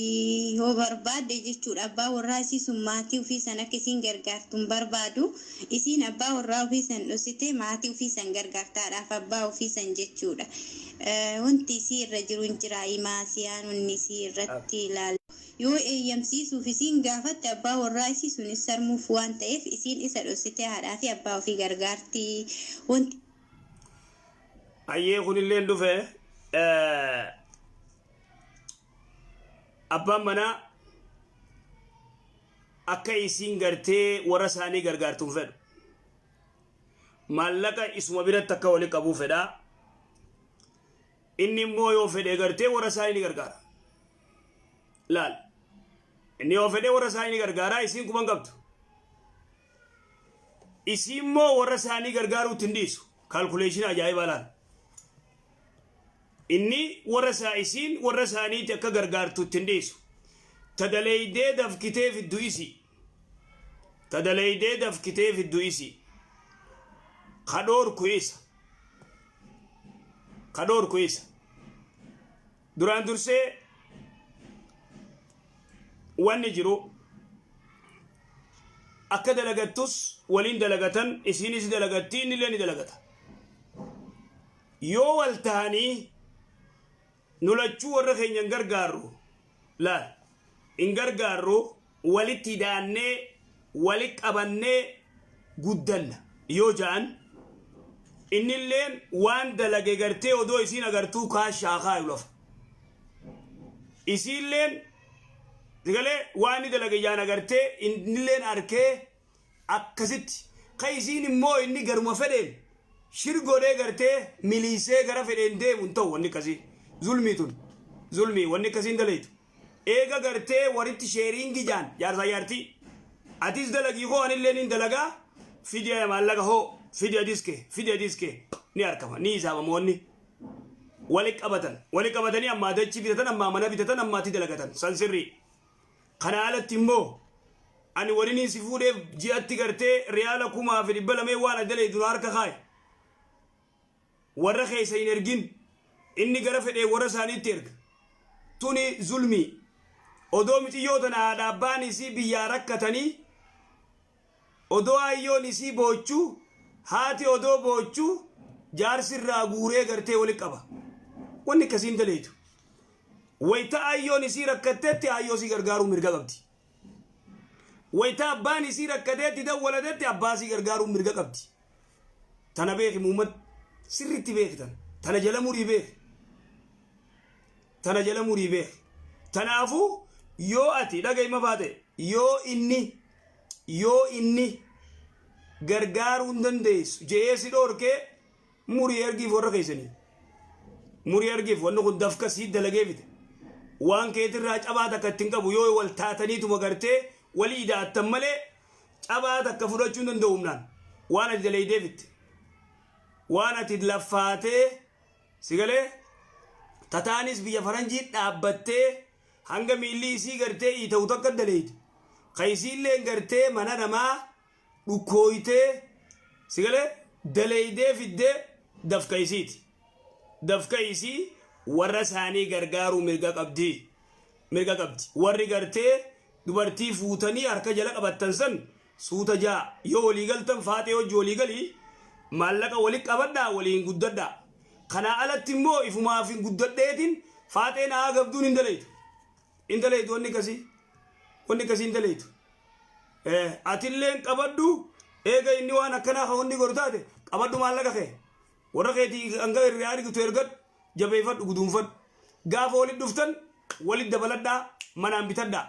yoo barbaadde jechuudha, abbaa warraa isii sun maatii ofii san akka isiin gargaartu hin barbaadu. Isiin abbaa warraa ofii san dhosite maatii ofii san gargaartaadhaaf abbaa ofii san jechuudha. Wanti isii irra jiru hin jira, maasiyaan wanni isii irratti ilaalu yoo eeyyamsiisuuf isiin gaafatte, abbaa warraa isii sunis sarmuuf waan ta'eef, isiin isa dhoksitee haadhaa fi abbaa ofii gargaarti. Wanti Ayyee, kunilleen dhufe. Abbaan manaa akka isiin gartee warra isaanii gargaartu hin fedhu. Maallaqa isuma biratti akka wali qabuu fedha. Inni immoo yoo fedhe gartee warra isaanii ni gargaara. Laal. Inni yoo fedhe warra isaanii ni gargaara, isiin quban qabdu. Isii immoo warra isaanii gargaaruutti hin dhiisu. Calculation ajaa'ibaa laal. Inni warra isaa, isiin warra isaaniitti akka gargaartutti hin dhiisu. Tadaleeydee dafkitee fiddu isi. Tadaleeydee dafkitee fiddu isi. Kadhoorku isa. Kadhoorku isa. Duraan dursee wanni jiru, akka dalagattus waliin dalagatan, isiinis dalagatti, innillee ni dalagata. Yoo wal tahanii nu lachuu warra keenya hin gargaarru, laal, hin gargaarru, walitti hidaannee walitti qabannee guddanna yoo ja'an, innilleen waan dalage gartee odoo isiin agartuu kaashaa kaayu lafa. Isiilleen sigalee waan inni dalage jaan agartee, innilleen arkee akkasitti ka isiin immoo inni garuma fedheen shir godhee gartee miliisee gara fedheen deemu hin ta'u. Wanni akkasii zulmii, tun zulmii. Wanni akkasii hin dalaytu. Eega gartee walitti sharing jaan, jaarsaa jaartii, atis dalagii hoo, anillee nin dalagaa, fidi maallaqa hoo, fidi adiske, fidi adiske, ni argama, ni hisaabama. Wanni wali qabatan, wali qabatanii ammaa dachii bitatan, ammaa mana bitatan, ammaatti dalagatan san sirrii. Kana alatti immoo ani waliin si fuudheef ji'atti gartee riyaala 2,200 waan adda dura harka kaaye, warra keessa hin ergin, inni gara fedhee warra isaaniitti erga, tuni zulmii. Odoo miciyyoo tana haadha abbaan isii biyyaa rakkatanii, odoo ayyoon isii boochuu, haati odoo boochuu, jaarsi irraa guuree gartee wali qaba, wanni akkasiin daleetu. Wayita ayyoon isii rakkattetti ayyoo isii gargaaruu mirga qabdi. Wayita abbaan isii rakkateetti dawwalatetti abbaa isii gargaaruu mirga qabdi. Tana beeki muummad, sirriitti beeki tana. Tana jala murii beeki. Tana jala murii beeki. Tanaafuu yoo ati dhaga'ima baate, yoo inni gargaaruu hin dandeessu je'ee si dhoorkee, murii ergiif warra keessanii. Murii ergiif. Wanni kun dafka sii dalagee fide. Waan keetirraa cabaa takka ittiin qabu. Yoo wal taataniituma gartee walii idaattan malee, cabaa takka fudhachuu hin danda'u humnaan. Waan ati dalaydee fitte. Waan ati laffaatee si galee tataanis biyya faranjii dhaabbattee hanga miilli isii gartee iita'u takka daleeyte. Ka isiillee gartee mana namaa dhukkooytee si galee daleeydee fiddee dafka isiiti. Dafka isii warra isaanii gargaaruu mirga qabdi. Mirga qabdi. Warri gartee dubartii fuutanii harka jala qabattan san suuta jaa yoo walii galtan, faaxee hojii walii galii, maallaqa wali qabadhaa, waliin guddadhaa. Kanaa alatti immoo ifumaaf hin guddadheetiin faaxee naa gabduun hin dalaytu. Hin dalaytu wanni akkasii. Wanni akkasii hin dalaytu. Atilleen qabadhu. Eega inni waan akkanaa kan wanni godhu taate, qabadhu maallaqa kee. Warra keetii hanga irraa argitu ergadhu, jabeeffadhu, guduunfadhu. Gaafa walit dhuftan walit dabaladhaa, manaan bitadhaa.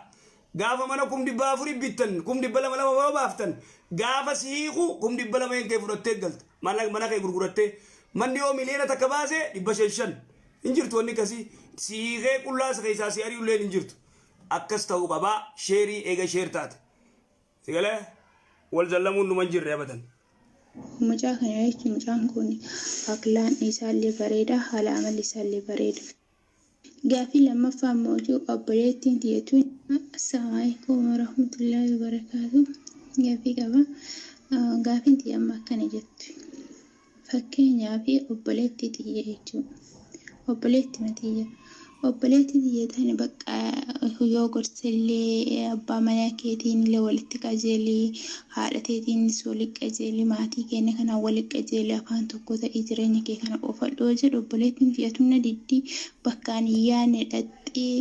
Gaafa mana 400,000 bittan, 200,000 yoo baaftan, gaafa si hiiku 200,000 kee fudhattee galta. Mana kee gurgurattee. Manni yoo 1 miliyoona baase 500 5. Hin jirtu wanni akkasii. Si hiikee qullaa keessaa si ari'ulleen hin jirtu. Akkas ta'uu qabaa, share eega share taate. Si galee wal zallamuun numa hin jirre abadan. Mucaa kana jechuun mucaan kun aklaan isaallee bareeda, haala amalli isaallee bareeda. Gaaffii lammaffaa immoo obboleettiin tiyyatuun. Assalaamu alaikum warahmatullaahi wabarakaatu. Gaaffii qaba. Gaaffiin tiyya amma akkana jettu. Fakkeenyaaf obboleettii tiyya jechuudha. Obboleettii tiyya. Obboleettii tiyya tana bakka yoo gorsellee, abbaa manaa keetiin illee walitti qajeelii, haadha teetiinis walitti qajeelii, maatii keenya kanaan walitti qajeelii, afaan tokko ta'ee jireenya kee kana oofadhu yoo jedhu, obboleettiin tiyya tun na diddii. Bakka ani hin yaadne dhaxxee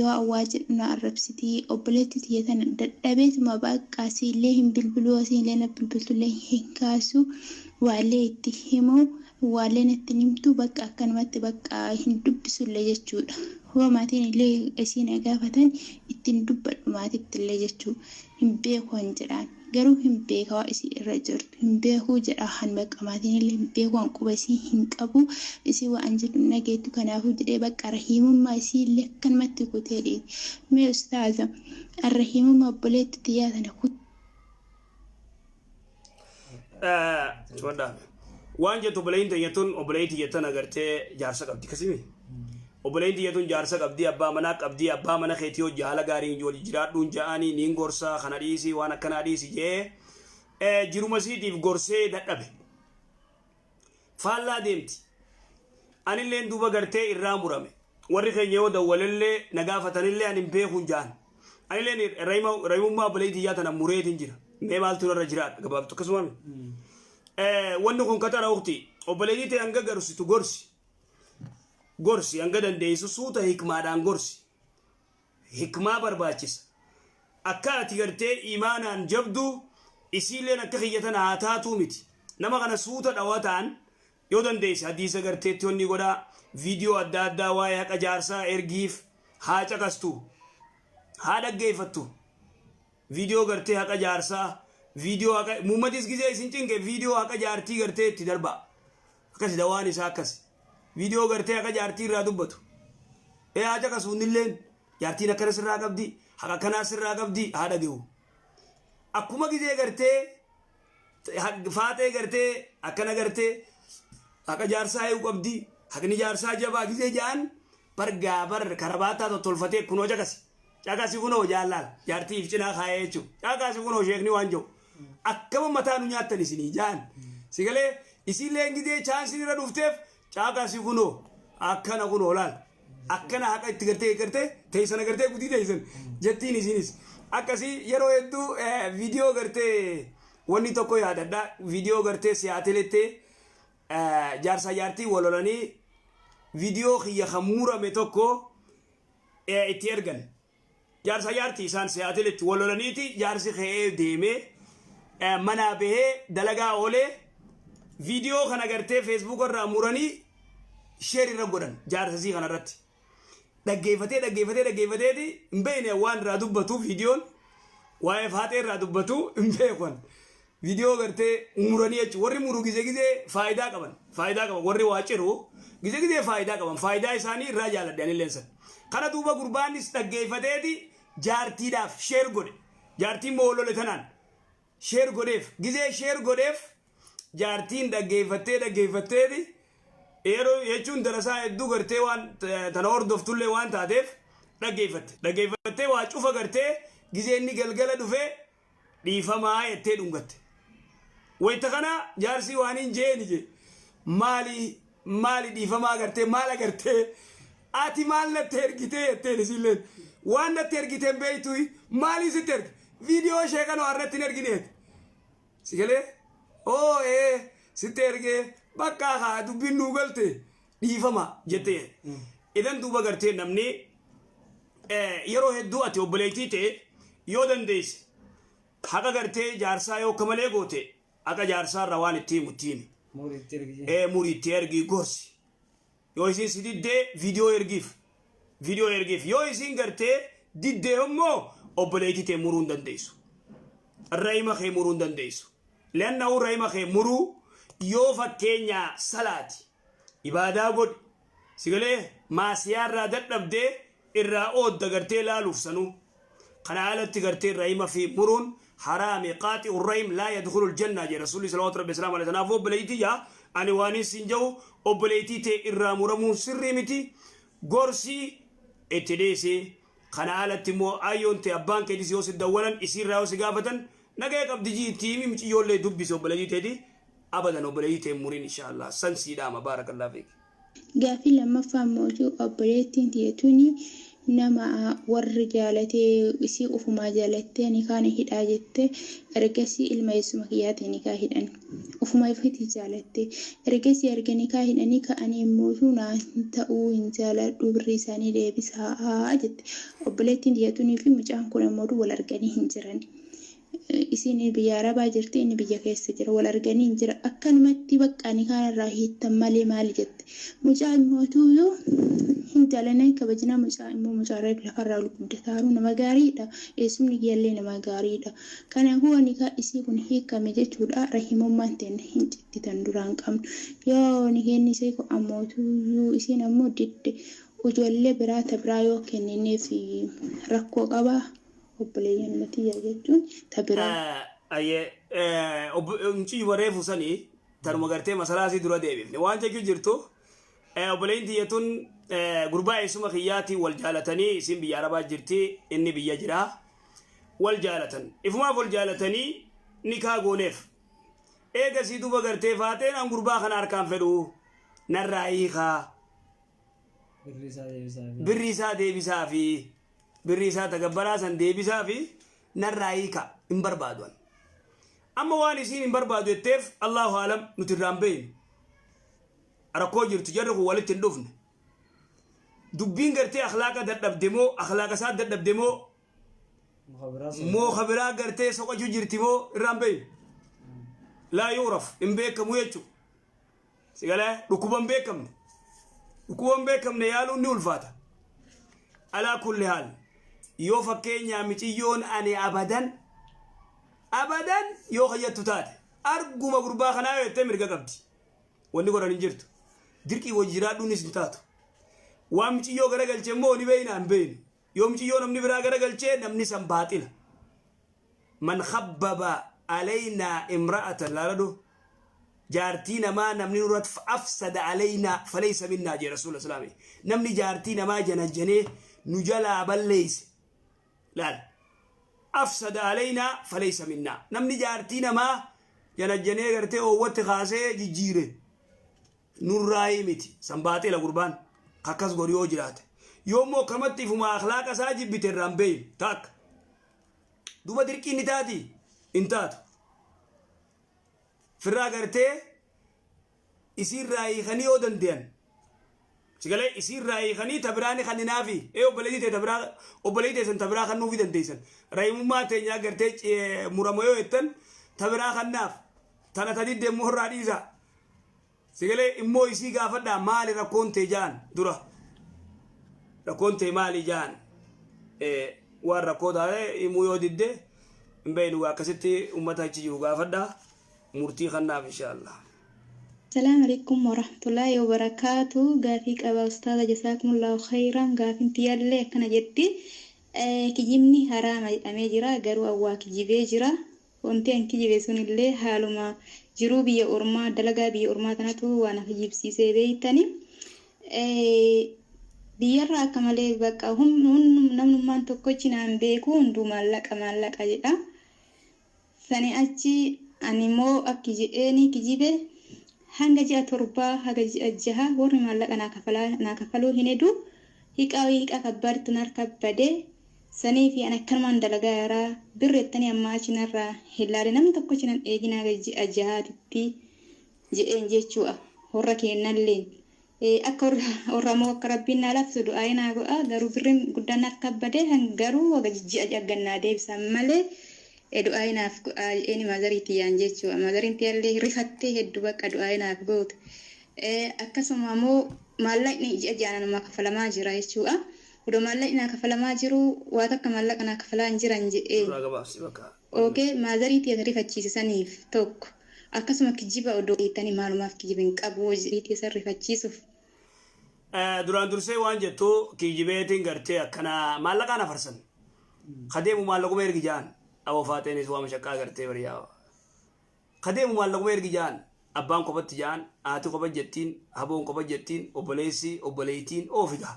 yoo awwaa jedhu na arrabsitii. Obboleettii tiyya tana dadhabeetuma bakka asiillee hin bilbiluu, asiillee na bilbiltullee hin kaasu, waallee itti himu, waallee natti himtu, bakka akkanumatti bakka hin dubbisullee jechuudha. Hoo maatiin illee isii na gaafatan ittiin dubbadhu maatitti illee jechuudha. Hin beeku han jedhaan, garuu hin beeka, waa isii irra jirtu hin beekuu jedha han. Bakka maatiin illee hin beeku, han quba isii hin qabu, isii waan jedhu hin dhageettu. Kanaafuu jedhee bakka rahiimummaa isii illee akkanumatti kutee dhiise. Mee ustaaza, rahiimummaa obboleetti tiyyaa tana Cufadhaa. Waan jettu obboleeyyiin teenya tun, obboleeyyiin tiyya tana gartee jaarsa qabdi kasimi. Obboleeyyiin tiyya tun jaarsa qabdi, abbaa manaa qabdi, abbaa mana keetii hojii haala gaariin wajji jiraadhuun ja'anii niin gorsaa, kana dhiisi, waan akkanaa dhiisi jee jiruma isiitiif gorsee dadhabe. Faallaa deemti. Anilleen duuba gartee irraa murame. Warri keenya yoo dawwalellee na gaafatanillee ani hin beekuun ja'an. Anilleen rahimummaa obboleeyyiin tiyyaa tana mureetiin jira. Mee maaltu narra jiraadha gabaabtu akkasuma. Wanni kun katara ukti, obboleettii ta'e hanga gorsitu gorsi. Gorsi hanga dandeessu, suuta hikmaadhaan gorsi. Hikmaa barbaachisa. Akka ati gartee imaanaan jabdu isiilleen akka kiyya tana haa taatuu miti. Nama kana suuta dhawataan yoo dandeesse hadiisa garteetti wanni godhaa, viidiyoo adda addaa waa'ee haqa jaarsaa ergiif, haa caqastu, haa dhaggeeffattu. Viidiyoo gartee haqa jaarsaa, viidiyoo haqa muummatis gizee isin cinqe, viidiyoo haqa jaartii gartee itti darbaa. Akkasi dawaan isaa akkasi. Viidiyoo gartee haqa jaartii irraa dubbatu. Ee, haa caqasu innilleen, jaartiin akkana sirraa qabdi, haqa akkanaa sirraa qabdi, haa dhage'u. Akkuma gizee gartee faaxee gartee akkana gartee haqa jaarsaa eeguu qabdi, haqni jaarsaa jabaa gizee ja'an bargaa bar karabaataa tottolfatee, kunoo caqasi. Caqasi kunoo jaallaal jaartii if cinaa kaayee jechuudha. Caqasi kunoo sheekni waan jiru. Akkama mataa nu nyaattan isinii jaan. Sigalee isiillee gizee chaansiin irra dhufteef, caqasi kunoo akkana kunoo laal. Akkana haqa itti gartee gartee teessana gartee gudii teessan jettiin isinis. Akkasii yeroo hedduu viidiyoo gartee wanni tokko yaadadha. Viidiyoo gartee siyaatelettee jaarsaa jaartii wal lolanii viidiyoo kiyya kan murame tokko itti ergan. Jaarsa jaartii isaan Seattle-tti wal lolaniiti, jaarsi ka'ee deemee manaa bahee dalagaa oolee, viidiyoo kana gartee Facebook irraa muranii share irra godhan jaarsa isii kana irratti. Dhaggeeffatee dhaggeeffatee dhaggeeffateeti hin beekne, waan irraa dubbatu, viidiyoon waa'ee faaxee irraa dubbatu hin beekan. Viidiyoo gartee muranii jechuun warri muru gizee gizee faayidaa qaban, faayidaa qaban, warri waa ciru gizee gizee faayidaa qaban, faayidaa isaanii irraa jaaladhe anilleen san. Kana duuba gurbaanis dhaggeeffateeti jaartiidhaaf share godhe. Jaartiin moo lole tanaan share godheef. Gizee share godheef jaartiin dhaggeeffattee dhaggeeffatteeti yeroo jechuun darasaa hedduu gartee waan tana hordoftullee waan taateef dhaggeeffatte. Dhaggeeffattee waa cufa gartee gizee inni galgala dhufee dhiifamaa jettee dhungatte. Wayita kana jaarsii waan hin jeeni je, maali maali dhiifamaa gartee maal agartee, ati maal natti ergitee jetteen, isiilleen waan natti ergiteen beektu, maalii sitti erge, viidiyoo ishee kana irratti hin ergineeti. Sigalee oo ee sitti ergee, bakka haa dubbiin nuu galte, dhiifama jettee. Idan duuba gartee namni yeroo hedduu ati obboleettii ta'e yoo dandeesse haqa gartee jaarsaa yoo akka malee goote haqa jaarsaa irraa waan itti himu itti himi. Murii itti ergi. Ee, murii itti ergii gorsi. Yoo isiin si diddee viidiyoo ergiif. Viidiyoo ergiif. Yoo isiin gartee diddee immoo obboleettii ta'e muruu hin dandeessu. Rahima kee muruu hin dandeessu. Leannahu rahima kee muruu yoo fakkeenyaa salaati ibaadaa godhi sigalee maasiyaa irraa dadhabdee irraa oodda gartee laaluuf sanuu. Kana alatti gartee rahima fi muruun haraami, qaaxi'u rahim laa yadkhulul jannaa jedhe rasuulli salawaatu rabbi salaamu alayhi. Kanaafuu obboleettii yaa ani waan siin jedhu, obboleettii tee irraa muramuun sirrii miti, gorsii itti dhiisi. Kana alatti immoo ayyoon tee abbaan keetis yoo si dawwalan, isiirraa yoo si gaafatan, nagaya qabdi jii itti himi, miciyyoollee dubbisi obboleettii teeti, abadan obboleettii tee murin, insha Allah, san sii dhaama. Baarakallahu fiik. Gaaffii lammaffaa immoo, obboleettiin tiyya tuni nama warri jaalatee, isii ufumaa jaalattee nikaa na hidhaa jette. Ergasii ilma eessuma kiyyaatiin nikaa hidhan. Ufuma ofiitii jaalatte. Ergasii erga nikaa hidhanii ka'anii immoo naa hin ta'uu, hin jaaladhu, birrii isaanii deebisaa jette. Obboleettiin tiyya tunii fi mucaan kun ammoo wal arganii hin jiran. Isiin biyya Arabaa jirti, inni biyya keessa jira. Wal arganii hin jira. Akkanumatti bakka nikaan irraa hiittan malee maali jette. Mucaa immoo tuyyuu hin jaalanne, kabajnaa mucaa immoo mucaa lafarraa ol guddataaru nama gaariidha. Eessumni kiyyallee nama gaariidha. Kanaafuu nikaa isii kun hiikame jechuudha. Rahimummaan teenya hin cittitan duraan qabnu. Yoo nikeenni isii kun ammoo tuyyuu isiin ammoo didde, ijoollee biraa ta biraa yoo kennineef rakkoo qabaa? Obboleeyyan tiyya jechuun ta biraa. Ayyee muciyyuma reefu sanii tanuma gartee masalaasii dura deebifne waan jechuu jirtu obboleeyyin tiyya tun gurbaa eessuma kiyyaatiin wal jaalatanii isiin biyya arabaa jirti, inni biyya jira. Wal jaalatan, ifumaaf wal jaalatanii nikaa gooneef. Eegasii duuba gartee faaxeen an gurbaa kana harkaan fedhu, narraa hiikaa. Birrii isaa deebisaa fi. Birrii isaa deebisaa fi birrii isaa tagabbaraa san deebisaa fi narraa hiika, hin barbaadu an. Amma waan isiin hin barbaadu jetteef Allahu alam, nuti irraa hin beeynu. Rakkoo jirtu jarri kun walitti hin dhufne. Dubbiin gartee akhlaaqa dadhabde moo, akhlaaqa isaa dadhabde moo, Muka biraa soqachuu. Moo ka biraa gartee soqachuu jirti moo irraa hin beeynu. Laa yu'raf, hin beekamu jechuudha. Si galee dhukkuba hin beekamne. Dhukkuba hin beekamne yaaluun ni ulfaata. Alaa kulli haal yoo fakkeenyaa miciyyoon ani abadan abadan yoo kayyattu taate arguma gurbaa kanaa yoo jettee mirga qabdi. Wanni godhan hin jirtu. Dirqii wajji jiraadhuunis hin taatu. Waan miciyyoo garagalche immoo ni beeyna hin beeynu. Yoo miciyyoo namni biraa garagalchee namni san baaxila. Man khabbaba alaynaa imra'atan laaladhu jaartii namaa namni nurratti afsada alaynaa falaysa minnaa jee rasuula islaami. Namni jaartii namaa janajjanee nu jalaa balleeyse laal afsada alaynaa falaysa minnaa. Namni jaartii namaa janajjanee gartee oowwatti kaasee jijjiire nurraayii miti, san baaxila gurbaan akkas godhu yoo jiraate. Yoommoo akkamatti ifuma akhlaaqa isaa jibbite irraan beeynu taakka. Duba dirqiin ni taati? Hin taatu. Firraa gartee isiirraa hiikanii yoo dandeyan. Sigalee isiirraa hiikanii ta biraa ni kanninaafi. Ee obboleettii tee ta biraa, obboleettii teessan ta biraa kannuufi dandeessan. Rahimummaa teenyaa gartee murama yoo jettan ta biraa kannaaf. Tana ta didde immoo irraa dhiisa. Sigalee immoo isii gaafadhaa, maali rakkoon tee jaan dura. Rakkoon tee maali jaan. Waan rakkoo taate himuu yoo didde hin beeknu, akkasitti uummata achi jiru gaafadhaa murtii kannaaf inshaallah. Assalamu alaikum warahmatullahi wabarakatuh. Gaafii qaba ustaaza, jasaakumullahu khayran. Gaafiin tiyyallee akkana jetti. Kijibni haraama jedhamee jira, garuu awwaa kijibee jira. Wanti an kijibe sunillee haaluma jiruu biyya ormaa, dalagaa biyya ormaa tanatu waan na kijibsiisee beeytani. Biyyarraa akka malee bakka namnummaan tokkochi naan beeku hunduu maallaqa maallaqa jedha. Sani achi ani immoo akki jedheeni kijibe, hanga ji'a 7 haga ji'a 6 warri maallaqa naa kafaluu hin hedu. Hiqaa hiqaa kabbaadtu narka bade. Saniifi ani akkanumaan dalagaa jira. Birri jettanii ammaa achi narraa hin laalin, namni tokkochi nan eegin haga ji'a jahaatitti jedheen jechuudha. Warra keennalleen. Akka warra ammoo akka rabbiin naa laaffisu du'aayii naa godha. Garuu birriin guddaan narka bade, garuu haga ji'a jaggan naa deebisan malee du'aayii naaf godha jedheeni maazarii tiyyaan jechuudha. Maazariin tiyyallee rifattee hedduu bakka du'aayii naaf goote. Akkasuma ammoo maallaqni ji'a ji'aan anumaa kafalamaa jira jechuudha. Odoo maallaqni naa kafalamaa jiru waa takka maallaqa naa kafalaa hin jiran jedheen. Suuraa gabaabsi bakka. Okay, maazarii tiyya rifachiise saniif tokko. Akkasuma kijiba odoo beektanii maalumaaf kijiba hin qabu jedhee san rifachiisuuf. Duraan dursee waan jettu kijibeetiin gartee akkana maallaqaan afarsan. Ka deemu maallaquma ergi ja'an. Aboo faaxeenis waa mashaqqaa gartee bariyaa. Ka deemu maallaquma ergi ja'an. Abbaan kophatti ja'an, haati kopha jettiin, haboon kopha jettiin, obboleessi, obboleeytiin oofi gaa.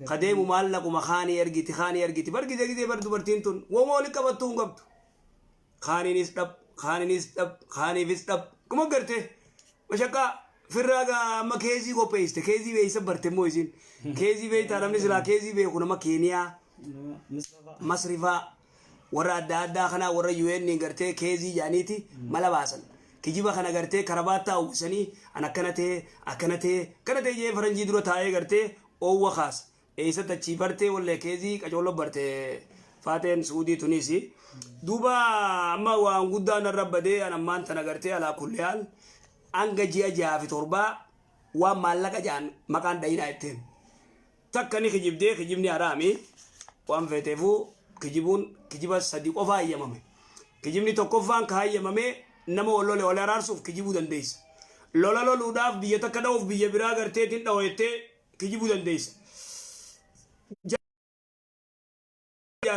Ka deemu maallaquma kaanii ergiti, kaanii ergiti. Bar gizee gizee bar dubartiin tun woma walitti qabattuu hin qabdu. Kaaniinis dhab, kaaniinis dhab, kaaniifis dhab. Kuma gartee mashaqqaa firraa gaa amma keezii qopheessite, keezii beeysa barte immoo isiin. Keezii beeytaa, namni silaa keezii beeku nama Keeniyaa, Masrifaa, warra adda addaa kanaa, warra UN gartee keezii jedhaniiti mala baasan. Kijiba kana gartee karabaattaa uwwisanii an akkana ta'e, akkana ta'e, akkana ta'e jedhee faranjii dura taa'ee gartee oowwa kaasa. Eessatti achii bartee wallee keezii qacoollo barte faateen Suudii tunis. Duuba amma waan guddaa narra badee an ammaan tana gartee alaa kulli haal hanga ji'a 6 fi 7 waan maallaqa ja'an maqaan dhayinaa jetteen. Takka ni kijibdee, kijibni haraami. Waan feeteefuu kijibuun kijiba sadi qofa hayyamame. Kijibni tokkoffaan ka hayyamame nama wal lole wal araarsuuf kijibuu dandeessa. Lola loluudhaaf biyya takka dha'uuf biyya biraa garteetiin dha'u jettee kijibuu dandeessa.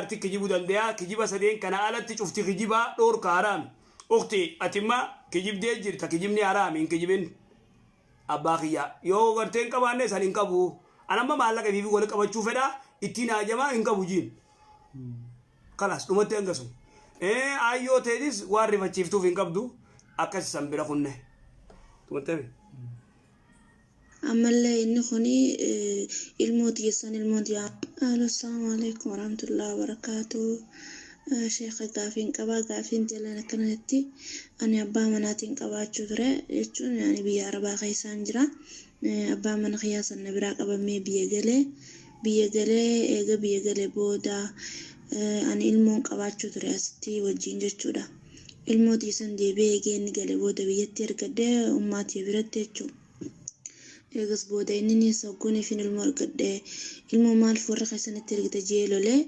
Jaarti kijibuu danda'a. Kijiba sadeen kana alatti cufti kijibaa dhoorka, haraami. Ukti, atimma kijibdee jirta. Kijibni haraami, hin kijibin. Abbaa kiyya yoo gartee hin qabaanne san hin qabu. Anamma maallaqa ifiif wal qabachuu fedha, ittiin haajamaa hin qabu jiin. Kalaas, dhumatti hangasu. Ayyoo teetis waan rifachiiftuuf hin qabdu, akkas san bira kunne. Dhumattee. Ammallee inni kuni ilmoo tiyya ilmoo tiyya. Alo, assalamu alaikum warahmatullahi wabarakatuh. Sheekha, gaafiin qabaa. Gaafiin jalan akkanatti: ani abbaa manaatiin qabaachuu ture jechuun ani biyya arabaa keessaan jira. Abbaa mana kiyyaa sana biraa qabamee biyya galee. Biyya galee, eega biyya galee booda ani ilmoon qabaachuu ture asitti wajjin jechuudha. Ilmoo tiyya deebi'ee eegee inni galee booda biyyatti ergadhee ummaatii biratti jechuudha. Eegas booda inni ni sogguun fi ilmoo argadhe, ilmoo maaliif warra keessanitti ergite jee lolee.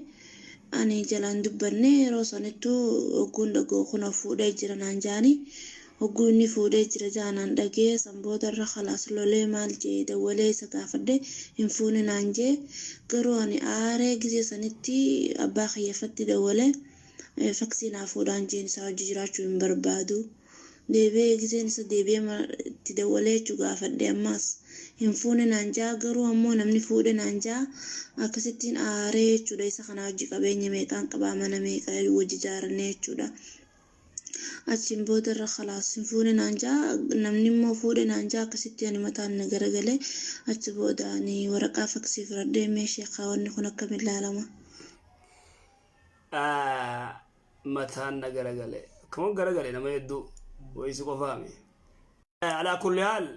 Ani jalaan dubbanne. Yeroo sanittuu hogguun dhaga'u kun fuudhee jira naan jaani. Hogguu inni fuudhee jira jaanaan dhagee, san booda irra khalaas lolee, maal jee dawwalee isa gaafadhe, hin fuune naan jee. Garuu ani aaree gisee sanitti abbaa kiyyaffatti dawwalee, faksii naa fuudhaan jeen, isaa hojii jiraachuu hin barbaadu. Deebi'ee giseen isa deebi'ee itti dawwalee jechuu gaafadhe, ammaas hin fuune naan jaa. Garuu ammoo namni fuudhe naan jaa. Akkasittiin aaree jechuudha. Isa kana hojii qabeenya meeqaan qabaa, mana meeqa wajji ijaarannee jechuudha. Achiin booda irra khalaas hin fuune naan jaa, namni immoo fuudhe naan jaa. Akkasitti ani mataan na garagalee. Achi booda ani waraqaa faksii fudhadhee. Mee sheekaa, wanni kun akkamiin ilaalama? Mataan na garagale. Akkuma garagale nama hedduu wayisi qofaami. Alaa kulli haal,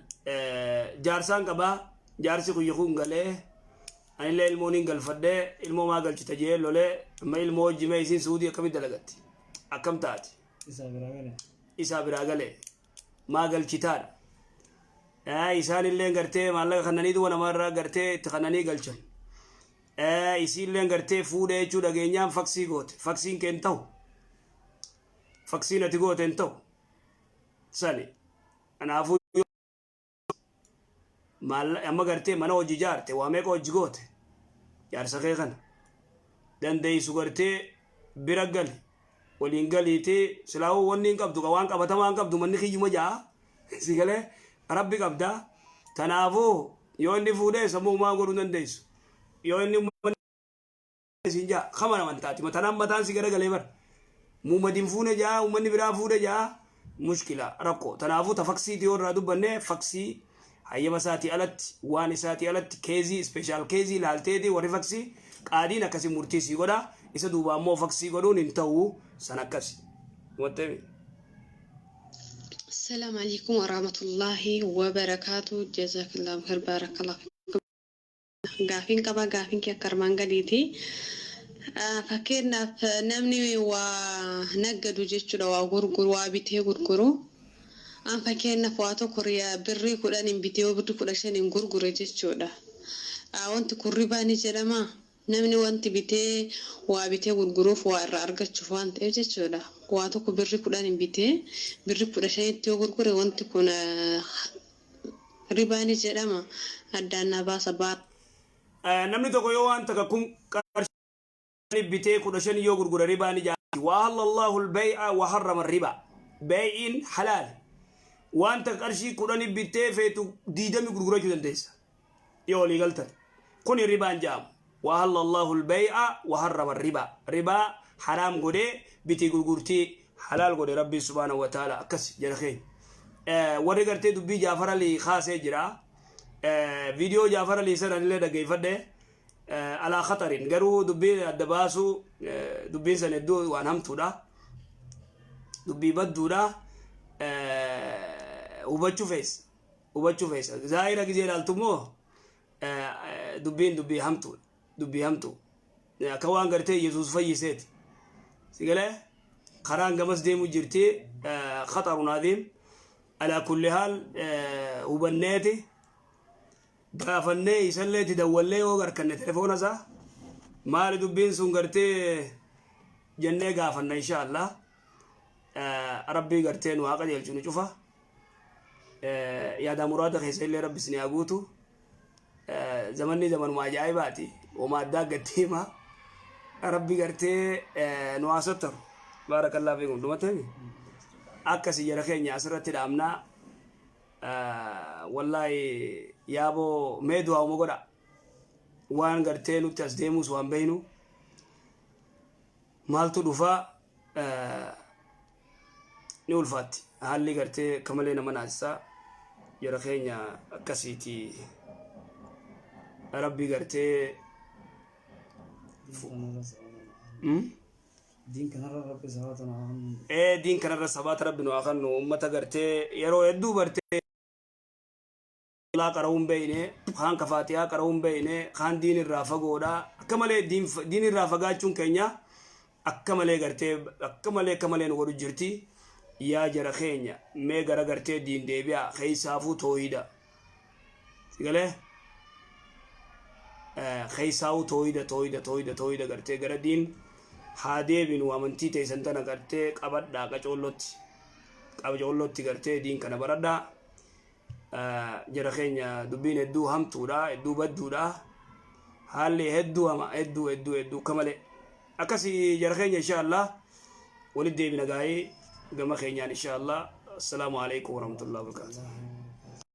jaarsaan qabaa, jaarsi kuyya kun galee, anillee ilmoon hin galfadhee, ilmoo maa galchita jee lolee. Amma ilmoo hojii isiin Suudii akkamitti dalagatti, akkam taati? Isaa biraa galee. Isaa biraa galee maa galchitaadha. Isaan illee gartee maallaqa kannanii duba namarraa gartee itti kannanii galchan. Isiillee gartee fuudhee jechuu dhageenyaan faksii goote. Faksiin kee hin ta'u, faksiin ati goote hin ta'u sani. Kanaafuu amma gartee mana hojii ijaarte, waa meeqa hojii goote, jaarsa kee kana dandeessu gartee bira gali, waliin galiiti. Silaa'uu wanni hin qabdu, waan qabatamaa hin qabdu, manni kiyyuma jaa si galee rabbi qabda. Kanaafuu yoo inni fuudhee sammuu maa godhuu dandeessu, yoo inni siin jaa kama naman taati matanaan mataan si garagalee bar muumadin fuune jaa, uummanni biraa fuudhe jaa, mushkila, rakkoo. Tanaafuu ta faksiiti yoo irraa dubbanne, faksii hayyama isaatii alatti, waan isaatii alatti, case special case ilaalteeti warri faksii qaadiin akkasi murtii sii godha. Isa duuba ammoo faksii godhuun hin ta'u san akkasi. Hubattee? السلام عليكم ورحمة الله وبركاته. جزاك الله خير، بارك الله فيكم. Gaafiin qaba. Gaafiin kee akka armaan gadiiti. Fakkeenyaaf, namni waa naggadu jechuudha, waa gurguru, waa bitee gurguru. An fakkeenyaaf waa tokko birrii 10n bitee yoo birrii 15n gurgure jechuudha. Wanti kun ribaa ni jedhama? Namni wanti bitee, waa bitee gurguruuf waa irraa argachuuf waan ta'eef jechuudha. Waa tokko birrii 10n bitee birrii 15tti yoo gurgure, wanti kun ribaa ni jedhama? Addaan na baasa baa. Namni tokko yoo waan takka kun qarshii bitee 15 yoo gurgure, ribaa ni jaati. وأحل الله البيع وحرم الربا. Bee'iin halaal. Waan takka qarshii 10 bittee feetu 20 gurgurachuu dandeessa. Yoo walii galtan. Kuni ribaan jedhamu. وأحل الله البيع وحرم الربا. Ribaa haraam godhee bitii gurgurtii halaal godhe Rabbi سبحانه وتعالى, akkas jedha keenya. Warri gartee dubbii Jaafar Alii kaasee jira. Viidiyoo Jaafar Alii sana illee dhaggeeffadhe. Alaa khatarin garuu dubbiin adda baasu, dubbiin san hedduu waan hamtuudha. Dubbii badduudha. Hubachuu feessa. Hubachuu feessa. Zaahira gizee ilaaltu immoo dubbiin dubbii hamtuudha. Dubbii hamtuu. Akka waan gartee Yesuus fayyiseeti. Si galee karaan gamas deemu jirti, خطر عظيم. على كل حال, hubanneeti gaafannee isallee itti dawwallee, yoo garkanne telefoona isaa, maali dubbiin sun gartee jennee gaafanna, insha Allah. Rabbii gartee nu haa qajeelchu, nu cufa yaada muraada keessa illee rabbi isin haa guutu. Zamanni zamanuma ajaa'ibaati, wama addaa gatti hima. Rabbi gartee nu haa sottaru. Baarakallaa fiikum dhumatee akkasi jara keenya asirratti dhaabnaa. Wallaahi yaaboo mee du'aa'uma godha. Waan gartee nutti as deemus waan beeynu maaltu dhufaa ni ulfaatti. Haalli gartee akka malee nama naasisaa jara keenya akkasiiti. Rabbi gartee Diin kanarra Rabbi sabaata nu haa kennu. Ee, diin kanarra sabaata Rabbi nu haa kennu. Ummata gartee yeroo hedduu bartee laa qara'uu hin beeyne, kaan ka faatihaa qara'uu hin beeyne, kaan diin irraa fagoodha. Akka malee diin irraa fagaachuun keenya akka malee gartee akka malee akka malee nu godhu jirti. Yaa jara keenya, mee gara gartee diin deebi'a, keessaafuu toohida. Sigalee keessaafuu toohida, toohida, toohida, toohida, gartee gara diin haa deebinu. Amantii teessan tana gartee qabadhaa, qacoollotti qacoollotti gartee diin kana baradhaa. Jara keenya, dubbiin hedduu hamtuudha, hedduu badduudha, haalli hedduu hama, hedduu hedduu hedduu akka malee akkasii. Jara keenya, insha Allah walitti deebina gaa'ii gama keenyaan, insha Allah. Assalaamu alaikum warahmatullahi wabarakatuh.